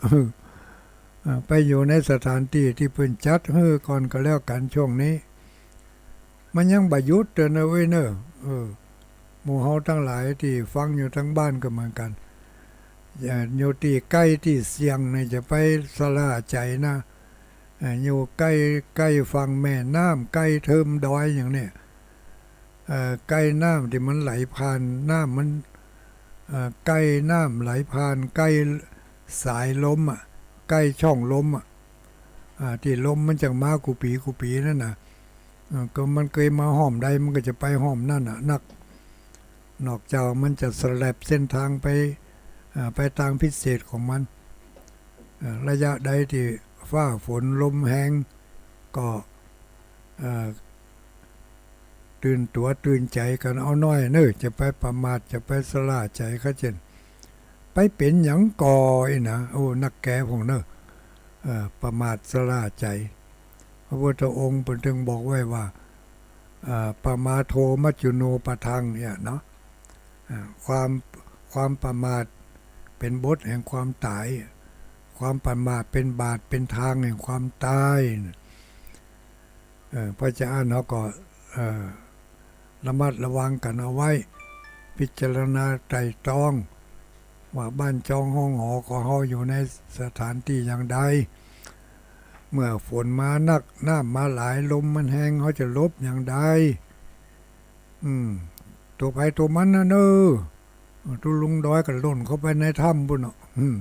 อ่า ไปอยู่ในสถานตี้ตี้เปิ้นจัดหื้อก่อนก็แล้วกั๋น ช่วงนี้ มันยังบ่หยุดเตื้อเน่อเว้ยเน่อ เออ หมู่เฮาตังหลายตี้ฟังอยู่ตางบ้านก็เหมือนกั๋น อย่าอยู่ตี้ใก้ตี้เสี่ยงนี่จะไปสะหล้าใจ๋นะ เอ่อ อยู่ใก้ ใก้ฝั่งแม่น้ำ ใก้เทิมดอยอย่างเนี้ย เอ่อ ใก้น้ำตี้มันไหลผ่าน น้ำมัน เอ่อ ใก้น้ำไหลผ่าน ใก้สายลมอะ ใก้ช่องลมอะ อ่า ตี้ลมมันจักมากู้ปี๋กู้ปี๋นั่นน่ะ เอ่อ ก็มันเกยมาฮ่อมใดมันก็จะไปฮ่อมนั่นน่ะนัก นอกจากมันจะสลับเส้นทางไป อ่า ไปตางพิเศษของมัน เอ่อ ระยะใดตี้ฟ้าฝนลมแฮงก็ เอ่อ ตื่นตั๋วตื่นใจ๋กั๋นเอาหน้อยเน่อ จะไปประมาท จะไปสะหล้าใจ๋เขาเจ้น ไปเป๋นหยังก่ออี้นะ โอ้ นักแก๋พ่องเน่อ เอ่อ ประมาทสะหล้าใจ๋ พระพุทธองค์เปิ้นตึงบอกไว้ว่า เอ่อ ปมาโทมัจจุโนปะทัง เนี่ยเนาะ อ่า ความ ความประมาทเป๋นบทแห่งความต๋าย ความประมาทเป๋นบาตรเป๋นทางแห่งความต๋าย เอ่อ เพราะฉะนั้นเฮาก็ เอ่อ ระมัดระวังกั๋นเอาไว้ พิจารณาไตร่ตรอง ว่าบ้านจองห้องหอของเฮาอยู่ในสถานตี้อย่างใด เมื่อฝนมานัก น้ำมาหลาย ลมมันแฮง เฮาจะหลบอย่างใด อืม ตั๋วใผตั๋วมันนะเน่อ ตุ๊ลุงดอยก็ล่นเข้าไปในถ้ำปู้นเนาะ อืม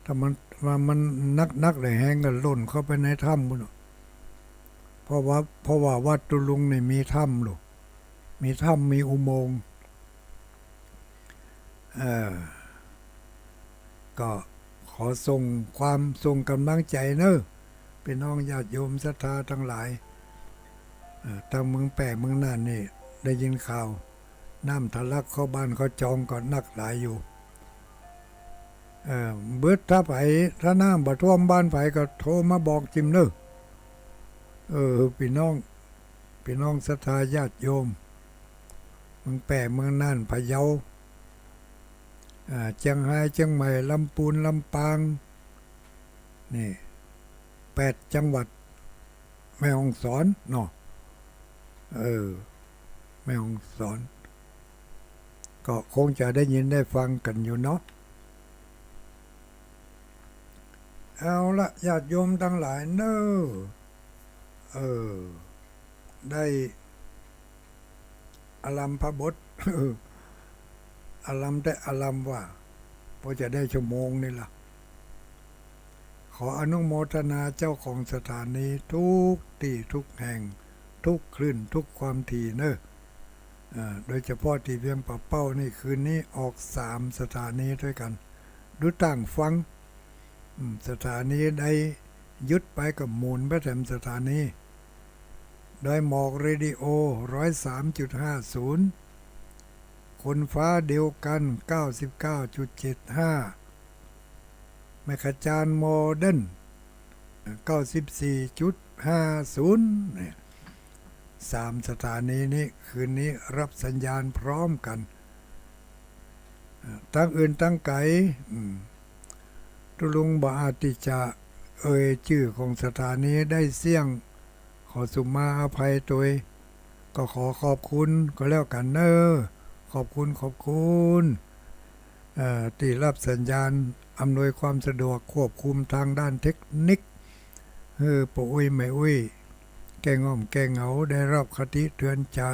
ถ้ามัน ว่ามันนักๆ แหละแฮงก็ล่นเข้าไปในถ้ำปู้นเนาะ เพราะว่า เพราะว่าวัดตุ๊ลุงนี่มีถ้ำลูก มีถ้ำ มีอุโมงค์ เออ ก็ขอส่งความ ส่งก๋ำลังใจ๋เนาะ ปี้น้องญาติโยมศรัทธาตังหลาย เออ ตางเมืองแป้เมืองน่านนี่ ได้ยินข่าว น้ำทะลักเข้าบ้านเข้าจองก็นักหลายอยู่ เออ เบิด ถ้าใผ ถ้าน้ำบ่ท่วมบ้านใผก็โทรมาบอกจิมเนาะ เออ ปี้น้อง ปี้น้องศรัทธาญาติโยม เมืองแป้เมืองน่าน พะเยา อ่า เจียงฮาย เจียงใหม่ ลำปูน ลำปาง นี่ แปดจังหวัด แม่ฮ่องสอนเนาะ เออ แม่ฮ่องสอน ก็คงจะได้ยินได้ฟังกั๋นอยู่เนาะ เอาละ ญาติโยมตังหลายเนาะ เออ ได้ อารัมภบท อารัมแต๊อารัมว่า พอจะได้ชั่วโมงนี่ละ ขออนุโมทนาเจ้าของสถานีทุกตี้ทุกแห่ง ทุกคลื่นทุกความถี่เนาะ อ่า โดยเฉพาะตี้เวียงป่าเป้านี่ คืนนี้ออกสามสถานีตวยกั๋น ดูต้างฟัง อืม สถานีใดหยุดไปก็หมุนไปแถมสถานี ดอยหมอกเรดิโอ ร้อยสามจุดห้าศูนย์ คนฟ้าเดียวกั๋น เก้าสิบเก้าจุดเจ็ดห้า แม่ขจานโมเดิร์น เก้าสิบสี่จุดห้าศูนย์ เนี่ย สามสถานีนี้คืนนี้รับสัญญาณพร้อมกั๋น เอ่อ ตังอื่นตังไก๋ อืม ตุ๊ลุงบ่อาจตี้จะเอ่ยจื้อของสถานีได้เสี้ยง ขอสุมาอภัยตวย ก็ขอขอบคุณก็แล้วกั๋นเนาะ ขอบคุณ ขอบคุณ เอ่อ ตี้รับสัญญาณ อำนวยความสะดวก ควบคุมตางด้านเทคนิค หื้อป้ออุ๊ยแม่อุ๊ย แก้ง่อมแก้เหงา ได้รับคติเตือนใจ๋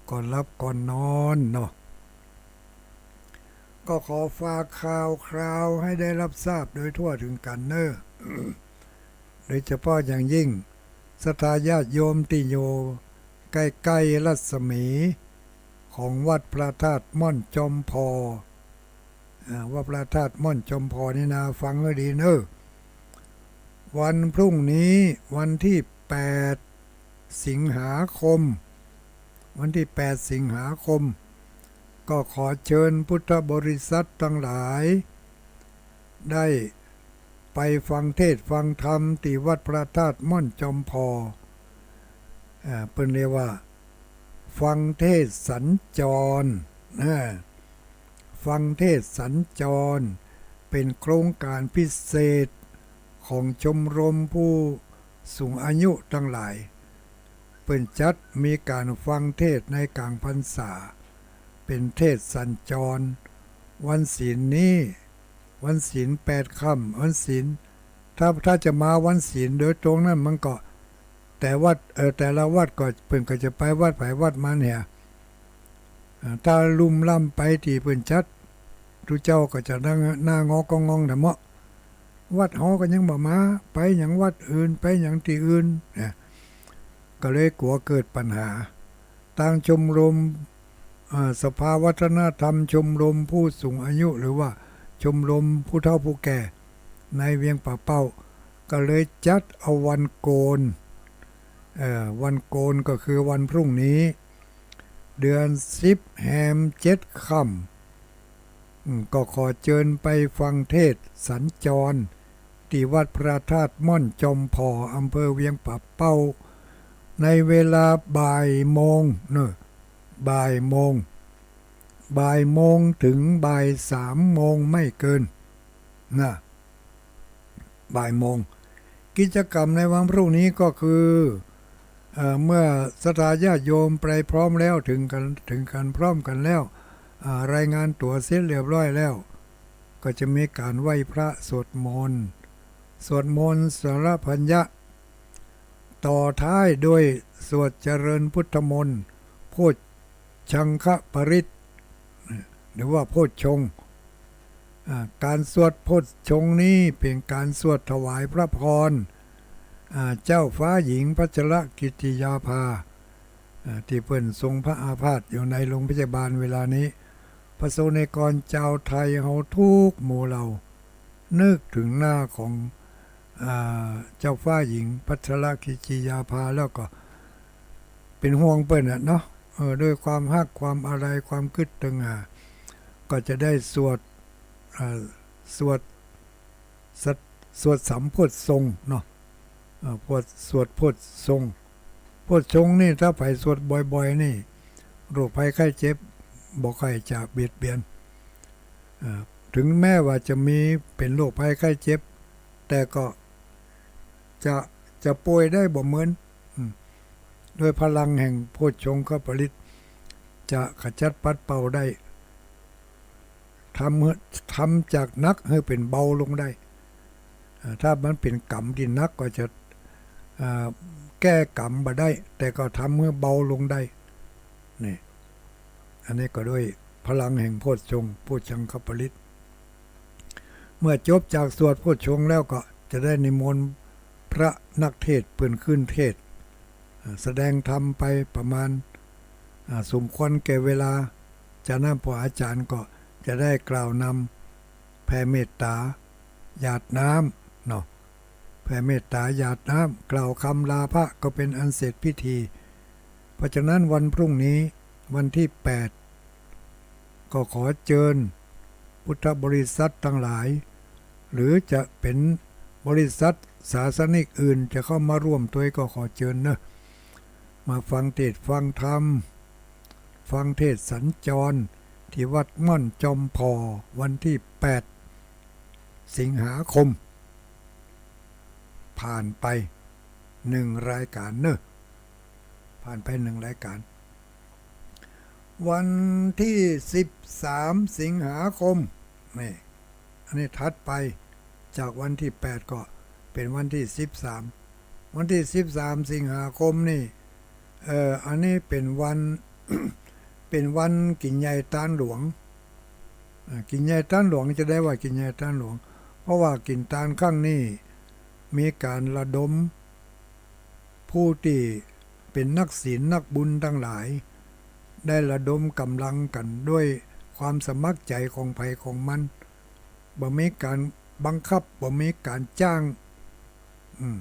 ก่อนหลับก่อนนอนเนาะ ก็ขอฝากข่าวคราวหื้อได้รับทราบโดยทั่วเถิงกั๋นเนาะ โดยเฉพาะอย่างยิ่ง ศรัทธาญาติโยมตี้อยู่ใก้ๆ รัศมีของวัดพระธาตุม่อนจอมพอ อ่า วัดพระธาตุม่อนจอมพอนี่นา ฟังหื้อดีเนาะ วันพรุ่งนี้วันตี้แปดสิงหาคม วันตี้แปดสิงหาคม ก็ขอเจิญพุทธบริษัทตังหลาย ได้ไปฟังเทศน์ฟังธรรมตี้วัดพระธาตุม่อนจอมพอ อ่า เปิ้นเรียกว่า ฟังเทศน์สัญจร อ่า ฟังเทศน์สัญจร เป๋นโครงก๋านพิเศษของชมรมผู้สูงอายุตังหลาย เปิ้นจัดมีก๋านฟังเทศน์ในก๋างพรรษา เป๋นเทศน์สัญจร วันศีลนี้ วันศีลแปดค่ำ วันศีล ถ้า ถ้าจะมาวันศีลโดยตรงนั้นมันก็ แต่วัด เอ่อ แต่ละวัดก็ เปิ้นก็จะไปวัดใผวัดมันเหีย อ่า ถ้าลุ่มล้ำไปตี้เปิ้นจัด ตุ๊เจ้าก็จะนั่งหน้างอกงองแถมเนาะ วัดเฮาก็ยังบ่มา ไปหยังวัดอื่น ไปหยังตี้อื่น นะ ก็เลยกั๋วเกิดปัญหา ตางชมรม อ่า สภาวัฒนธรรมชมรมผู้สูงอายุ หรือว่าชมรมผู้เฒ่าผู้แก่ในเวียงป่าเป้า ก็เลยจัดเอาวันโกน เอ่อ วันโกนก็คือวันพรุ่งนี้ เดือนสิบ แฮมเจ็ดค่ำ อืม ก็ขอเจิญไปฟังเทศน์สัญจร ตี้วัดพระธาตุม่อนจอมพอ อำเภอเวียงป่าเป้า ในเวลาบ่ายโมงเนาะ บ่ายโมง บ่ายโมงเถิงบ่ายสามโมงไม่เกิน นะ บ่ายโมง กิจกรรมในวันพรุ่งนี้ก็คือ เอ่อ เมื่อศรัทธาญาติโยมไปพร้อมแล้ว เถิงกั๋น เถิงกั๋นพร้อมกั๋นแล้ว อ่า รายงานตั๋วเสร็จเรียบร้อยแล้ว ก็จะมีก๋านไหว้พระสวดมนต์ สวดมนต์สรณัญญะ ต่อท้ายด้วยสวดเจริญพุทธมนต์ โพชฌังคปริตร หรือว่าโพชฌงค์ อ่า ก๋านสวดโพชฌงค์นี้เป๋นก๋านสวดถวายพระพร อ่า เจ้าฟ้าหญิงพัชรกิติยาภา อ่า ตี้เปิ้นทรงพระอาพาธอยู่ในโรงพยาบาลเวลานี้ พ ประสงค์นิกรจาวไทยเฮากู้หมู่เหล่า นึกเถิงหน้าของ อ่า เจ้าฟ้าหญิงพัชรกิติยาภาแล้วก็เป๋นห่วงเปิ้นน่ะเนาะ เออ ด้วยความฮัก ความอาลัย ความกึ๊ดตึงหา ก็จะได้สวด อ่า สวด สวดสามโพชฌงค์เนาะ เอ่อ สวด สวดโพชฌงค์ โพชฌงค์นี่ถ้าใผสวดบ่อยๆ นี่ โรคภัยไข้เจ็บบ่ค่อยจะเบียดเบียน เอ่อ ถึงแม้ว่าจะมีเป๋นโรคภัยไข้เจ็บ แต่ก็จะ จะป่วยได้บ่เหมือน อืม ด้วยพลังแห่งโพชฌงคปริตร จะขจัดปัดเป่าได้ ทำหื้อ ทำจากหนักหื้อเป๋นเบาลงได้ อ่า ถ้ามันเป๋นกรรมตี้หนักก็จะ อ่า แก้กรรมบ่ได้ แต่ก็ทำหื้อเบาลงได้ นี่ อันนี้ก็ด้วยพลังแห่งโพชฌงค์ โพชฌงคปริตร เมื่อจบจากสวดโพชฌงค์แล้วก็จะได้นิมนต์พระนักเทศน์เปิ้นขึ้นเทศน์ อ่า แสดงธรรมไปประมาณ อ่า สมควรแก่เวลา จากนั้นพระอาจารย์ก็จะได้กล่าวนำแผ่เมตตาหยาดน้ำเนาะ แผ่เมตตาหยาดน้ำ กล่าวคำลาพระก็เป๋นอันเสร็จพิธี เพราะฉะนั้นวันพรุ่งนี้วันตี้แปด ก็ขอเจิญพุทธบริษัทตังหลาย หรือจะเป๋นบริษัทศาสนิกอื่นจะเข้ามาร่วมตวยก็ขอเจิญเนาะ มาฟังเทศน์ฟังธรรม ฟังเทศน์สัญจรที่วัดม่อนจอมผ่อวันตี้แปดสิงหาคม ผ่านไปหนึ่งรายการเนาะ ผ่านไปหนึ่งรายการ วันตี้สิบสามสิงหาคม นี่ อันนี้ถัดไปจากวันตี้แปดก็เป๋นวันตี้สิบสาม วันตี้สิบสามสิงหาคมนี่ เอ่อ อันนี้เป๋นวัน เป๋นวันกิ๋นใหญ่ตานหลวง อ่า กิ๋นใหญ่ตานหลวง จะได้ว่ากิ๋นใหญ่ตานหลวง เพราะว่ากิ๋นตานครั้งนี้มีก๋านระดม ผู้ตี้เป๋นนักศีลนักบุญตังหลาย ได้ระดมก๋ำลังกั๋นด้วยความสมัครใจ๋ของใผของมัน บ่มีก๋านบังคับ บ่มีก๋านจ้าง อืม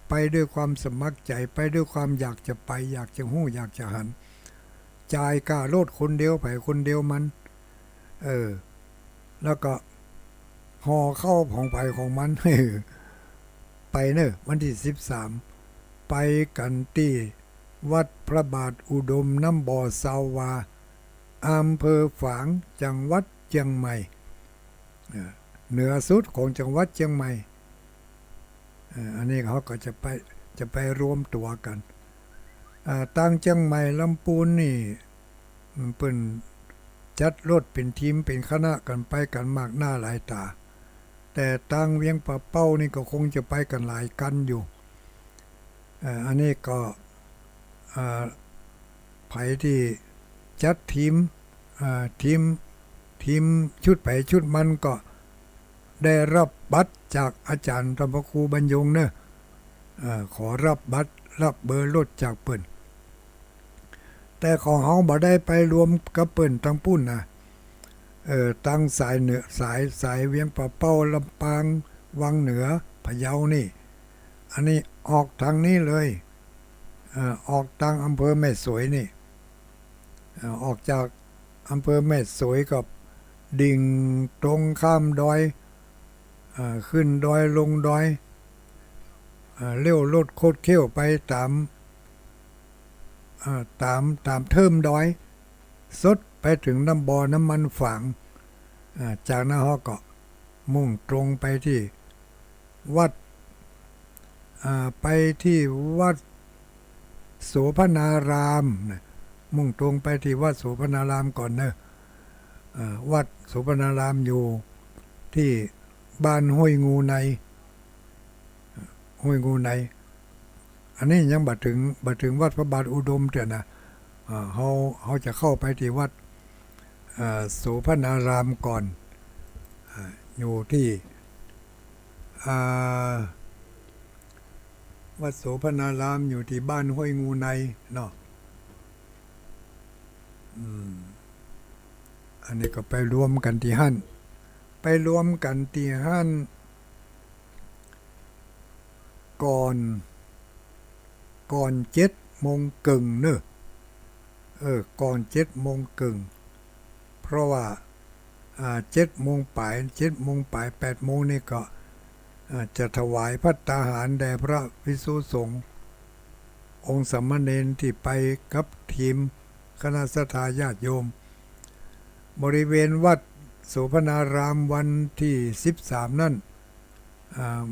ไปด้วยความสมัครใจ๋ ไปด้วยความอยากจะไป อยากจะฮู้ อยากจะหัน จ่ายก้ารถคนเดียว ใผคนเดียวมัน เออ แล้วก็ห่อข้าวของใผของมัน ไปเนาะ วันตี้สิบสาม ไปกั๋นตี้วัดพระบาทอุดมน้ำบ่อซาววา อำเภอฝาง จังหวัดเจียงใหม่ เอ่อ เหนือสุดของจังหวัดเจียงใหม่ เอ่อ อันนี้เขาก็จะไป จะไปรวมตั๋วกั๋น อ่า ตางเจียงใหม่ลำปูนนี่ เปิ้นจัดรถเป๋นทีมเป๋นคณะกั๋นไปกั๋นมากหน้าหลายต๋า แต่ตางเวียงป่าเป้านี่ก็คงจะไปกั๋นหลายคันอยู่ เอ่อ อันนี้ก็ อ่า ใผตี้จัดทีม อ่า ทีม ทีมชุดใผชุดมันก็ได้รับบัตรจากอาจ๋ารย์ธรรมครูบรรยงเนาะ เอ่อ ขอรับบัตร รับเบอร์รถจากเปิ้น แต่ของเฮาบ่ได้ไปรวมกับเปิ้นตางปู้นนะ เอ่อ ตางสายเหนือ สาย สายเวียงป่าเป้า ลำปาง วังเหนือ พะเยานี่ อันนี้ออกตางนี้เลย เอ่อ ออกตางอำเภอแม่สวยนี่ เอ่อ ออกจากอำเภอแม่สวยก็ดิ่งตรงข้ามดอย เอ่อ ขึ้นดอยลงดอย เอ่อ เลี้ยวรถคดเคี้ยวไปต๋าม เอ่อ ต๋าม ต๋ามเทิมดอย สุดไปเถิงน้ำบ่อน้ำมันฝาง เอ่อ จากนั้นเฮาก็ มุ่งตรงไปตี้วัด อ่า ไปตี้วัดโสภณารามนะ มุ่งตรงไปตี้วัดโสภณารามก่อนเนาะ อ่า วัดโสภณารามอยู่ตี้บ้านห้วยงูใน ห้วยงูใน อันนี้ยังบ่เถิง บ่เถิงวัดพระบาทอุดมเตื้อนะ อ่า เฮา เฮาจะเข้าไปตี้วัด เอ่อ โสภณารามก่อน อ่า อยู่ตี้ อ่า วัดโสภณารามอยู่ตี้บ้านห้วยงูในเนาะ อืม อันนี้ก็ไปรวมกั๋นตี้หั้น ไปรวมกั๋นตี้หั้น ก่อน ก่อนเจ็ดโมงเกิ่งเน่อ เออ ก่อนเจ็ดโมงเกิ่ง เพราะว่า อ่า เจ็ดโมงป๋าย เจ็ดโมงป๋าย แปดโมงนี่ก็ อ่า จะถวายภัตตาหารแด่พระภิกษุสงฆ์ องค์สามเณรตี้ไปกับทีมคณะศรัทธาญาติโยม บริเวณวัดโสภณารามวันตี้สิบสามนั้น อ่า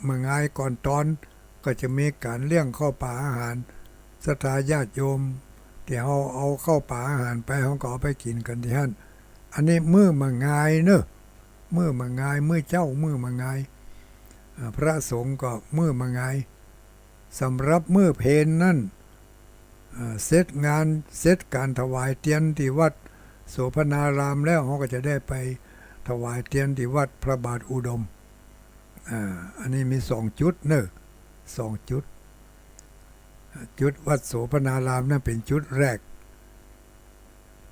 เมื่องายก่อนตอนก็จะมีก๋านเลี้ยงข้าวป๋าอาหาร ศรัทธาญาติโยมตี้เฮาเอาข้าวป๋าอาหารไป เฮาก็เอาไปกิ๋นกั๋นตี้หั้น อันนี้มื้อเมื่องายเน่อ มื้อเมื่องาย มื้อเจ๊า มื้อเมื่องาย อ่า พระสงฆ์ก็มื้อเมื่องาย สำหรับมื้อเพลนั้น อ่า เสร็จงาน เสร็จก๋านถวายเตียนตี้วัดโสภณารามแล้ว เฮาก็จะได้ไปถวายเตียนตี้วัดพระบาทอุดม อ่า อันนี้มีสองจุดเน่อ สองจุด จุดวัดโสภณารามนั้นเป๋นจุดแรก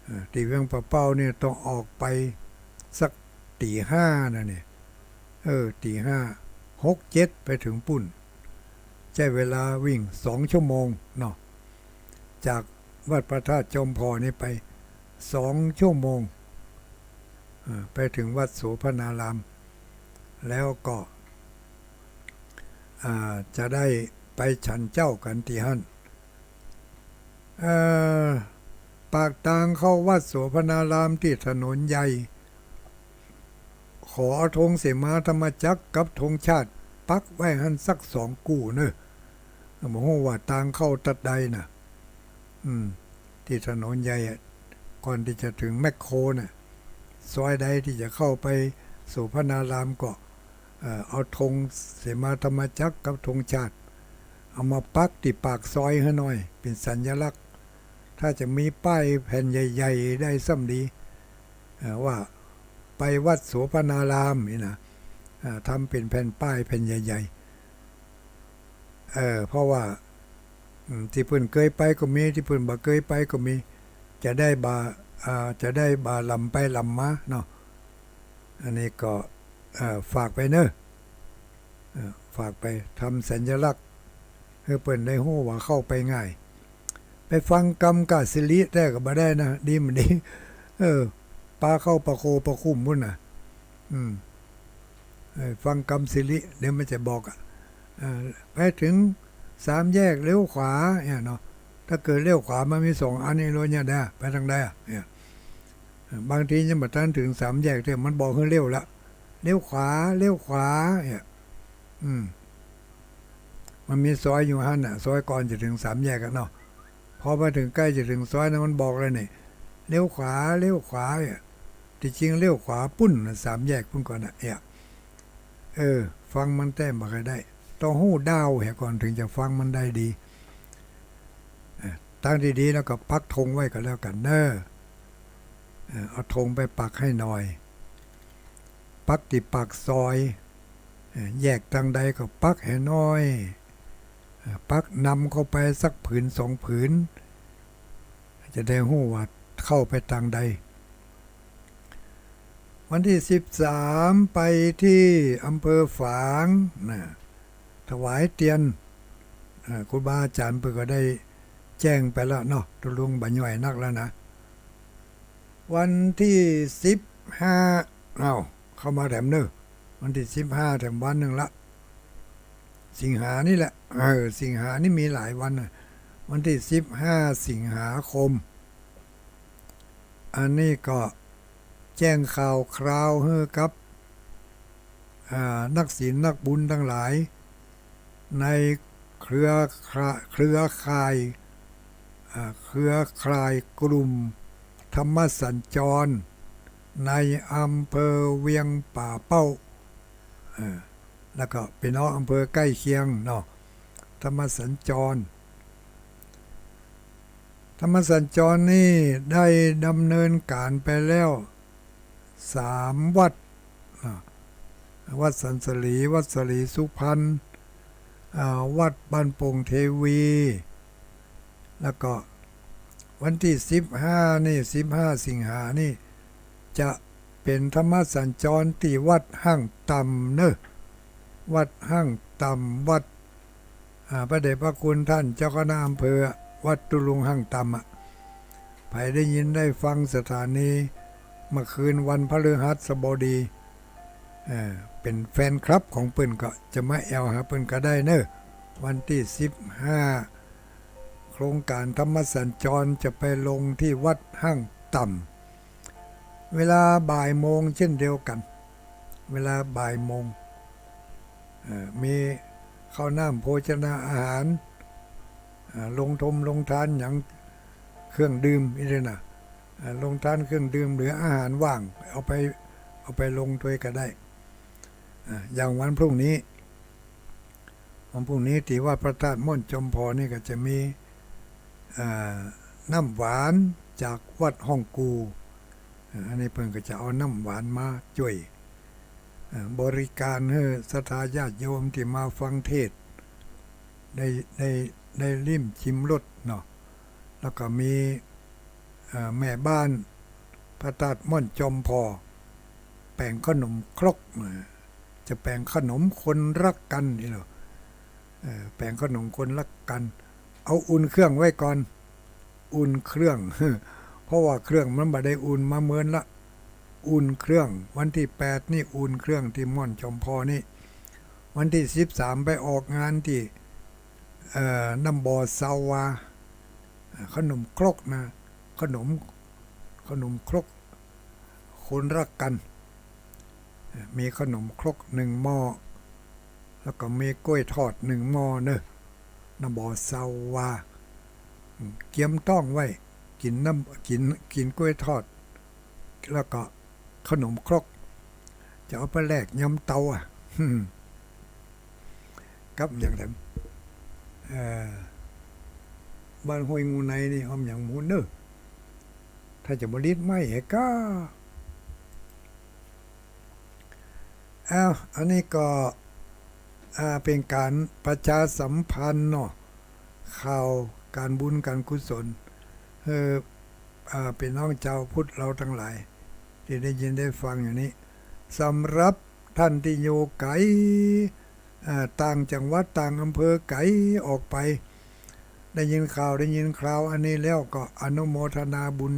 อ่า ตี้เวียงป่าเป้านี่ต้องออกไปสักตี๋ห้านะเนี่ย เออ ตี๋ห้า หก เจ็ด ไปเถิงปุ้น ใจ๊เวลาวิ่งสองชั่วโมงเนาะ จากวัดพระธาตุจอมผ่อนี่ไปสองชั่วโมง อ่า ไปเถิงวัดโสภณาราม แล้วก็ อ่า จะได้ไปฉันเจ๊ากั๋นตี้หั้น เอ่อ ปากตางเข้าวัดโสภณารามตี้ถนนใหญ่ ขอเอาธงเสมาธรรมจักรกับธงชาติปักไว้หั้นสักสองกู้เน่อ บ่ฮู้ว่าตางเข้าตัดใดน่ะ อืม ตี้ถนนใหญ่อะ ก่อนตี้จะเถิงแมคโครน่ะ ซอยใดตี้จะเข้าไปโสภณารามก็ เอ่อ เอาธงเสมาธรรมจักรกับธงชาติ เอามาปักตี้ปากซอยหื้อหน่อย เป๋นสัญลักษณ์ ถ้าจะมีป้ายแผ่นใหญ่ๆ ได้ซ้ำดี เอ่อ ว่าไปวัดโสภณารามนี่นะ อ่า ทำเป๋นแผ่นป้ายแผ่นใหญ่ๆ เอ่อ เพราะว่า อืม ตี้เปิ้นเกยไปก็มี ตี้เปิ้นบ่เกยไปก็มี จะได้บ่า อ่า จะได้บ่าลำไปลำมาเนาะ อันนี้ก็ เอ่อ ฝากไปเน่อ เอ่อ ฝากไป ทำสัญลักษณ์หื้อเปิ้นได้ฮู้ว่าเข้าไปง่าย ไปฟังกำก้าสิริแต๊ก็บ่ได้นะ ดีบ่ดี เออ ปาเข้าป่าโคป่าคุ้มปุ้นน่ะ อืม เออ ฟังกำสิริ เดี๋ยวมันจะบอกอะ เออ ไปเถิงสามแยกเลี้ยวขวาเนี่ยเนาะ ถ้าเกิดเลี้ยวขวามันมีสองอันนี่ ฮู้เนี่ยนะ ไปตางใดอะเนี่ย บางทียังบ่ทันเถิงสามแยกเตื้อ มันบอกหื้อเลี้ยวละ เลี้ยวขวา เลี้ยวขวา เนี่ย อืม มันมีซอยอยู่หั้นน่ะ ซอยก่อนจะเถิงสามแยกอะเนาะ พอมาเถิงใก้จะเถิงซอยนะ มันบอกเลยนี่ เลี้ยวขวา เลี้ยวขวา เนี่ย ตี้จริงเลี้ยวขวาปุ้นน่ะ สามแยกปุ้นก่อนน่ะ เนี่ย เออ ฟังมันแต๊บ่ค่อยได้ ต้องฮู้ดาวเหียก่อนเถิงจะฟังมันได้ดี เออ ตางดีๆ แล้วก็ปักธงไว้ก็แล้วกั๋นเน่อ เออ เอาธงไปปักหื้อหน่อย ปักตี้ปากซอย เออ แยกตางใดก็ปักหื้อหน่อย เออ ปักนำเข้าไปสักผืนสองผืน จะได้ฮู้ว่าเข้าไปตางใด วันตี้สิบสามไปตี้อำเภอฝางน่ะ ถวายเตียน เอ่อ ครูบาอาจ๋ารย์เปิ้นก็ได้แจ้งไปแล้วเนาะ ตุ๊ลุงบ่าย่อยนักแล้วนะ วันตี้สิบห้า เอ้า เข้ามาแถมเน่อ วันตี้สิบห้าแถมวันนึ่งละ สิงหานี่แหละ เออ สิงหานี่มีหลายวันน่ะ วันตี้สิบห้าสิงหาคม อันนี้ก็แจ้งข่าวคราวหื้อกับ อ่า นักศีลนักบุญตังหลาย ในเครือคละ- เครือข่าย อ่า เครือข่ายกลุ่มธรรมสัญจร ในอำเภอเวียงป่าเป้า เอ่อ แล้วก็ปี้น้องอำเภอใก้เคียงเนาะ ธรรมสัญจร ธรรมสัญจรนี่ได้ดำเนินก๋านไปแล้วสามวัด อ่า วัดสันสลี วัดสลีสุพรรณ อ่า วัดบ้านโป่งเทวี แล้วก็วันตี้สิบห้านี่ สิบห้าสิงหานี่ จะเป๋นธรรมสัญจรตี้วัดห้างต่ำเนาะ วัดห้างต่ำ วัด อ่า พระเดชพระคุณต้านเจ้าคณะอำเภอวัดตุลุงห้างต่ำอะ ใผได้ยินได้ฟังสถานีเมื่อคืนวันพฤหัสบดี เอ่อ เป๋นแฟนคลับของเปิ้นก็จะมาแอ่วหาเปิ้นก็ได้เนาะ วันตี้สิบห้า โครงก๋านธรรมสัญจรจะไปลงตี้วัดห้างต่ำ เวลาบ่ายโมงเช่นเดียวกั๋น เวลาบ่ายโมง เอ่อ มีข้าวน้ำโภชนาอาหาร อ่า โฮงทงโฮงทานหยัง เครื่องดื่มอี้เด้อนะ อ่า โฮงทานเครื่องดื่มหรืออาหารว่าง เอาไป เอาไปลงตวยก็ได้ อ่า อย่างวันพรุ่งนี้ วันพรุ่งนี้ตี้วัดพระธาตุม่อนจอมผ่อนี่ก็จะมี อ่า น้ำหวานจากวัดฮ่องกู่ อ่า อันนี้เปิ้นก็จะเอาน้ำหวานมาจ้วย อ่า บริก๋านหื้อศรัทธาญาติโยมตี้มาฟังเทศน์ ได้ ได้ ได้ลิ้มชิมรสเนาะ แล้วก็มี เอ่อ แม่บ้านพระธาตุม่อนจอมผ่อ แป๋งเข้าหนมครก เอ่อ จะแป๋งเข้าหนมคนฮักกั๋นนี่เนาะ เอ่อ แป๋งเข้าหนมคนฮักกั๋น เอาอุ่นเครื่องไว้ก่อน อุ่นเครื่อง เพราะว่าเครื่องมันบ่ได้อุ่นมาเมินละ อุ่นเครื่อง วันตี้แปดนี่อุ่นเครื่องตี้ม่อนจอมผ่อนี่ วันตี้สิบสามไปออกงานตี้ เอ่อ น้ำบ่อซาวา อ่า เข้าหนมครกนะ เข้าหนม เข้าหนมครก คนฮักกั๋น อ่า มีเข้าหนมครกหนึ่งหม้อ แล้วก็มีก๊วยทอดหนึ่งหม้อเนาะ น้ำบ่อซาวา อืม เกียมต๊องไว้ กิ๋นน้ำ กิ๋น กิ๋นก๊วยทอด แล้วก็เข้าหนมครก จะเอาไปแลกยำเตาอะ กับหยังแถม เอ่อ บ้านห้วยงูในนี่ฮ้อมหยังหมู่เน่อ ถ้าจะบ่ลิดไม้แหก้า อ้าว อันนี้ก็ อ่า เป๋นก๋านประชาสัมพันธ์เนาะ ข่าวก๋านบุญก๋านกุศล หื้อ อ่า ปี้น้องจาวพุทธเฮาตังหลาย ตี้ได้ยินได้ฟังอยู่นี้ สำหรับต้านตี้อยู่ไก๋ อ่า ต่างจังหวัดต่างอำเภอไก๋ออกไป ได้ยินข่าวได้ยินคราวอันนี้แล้วก็อนุโมทนาบุญ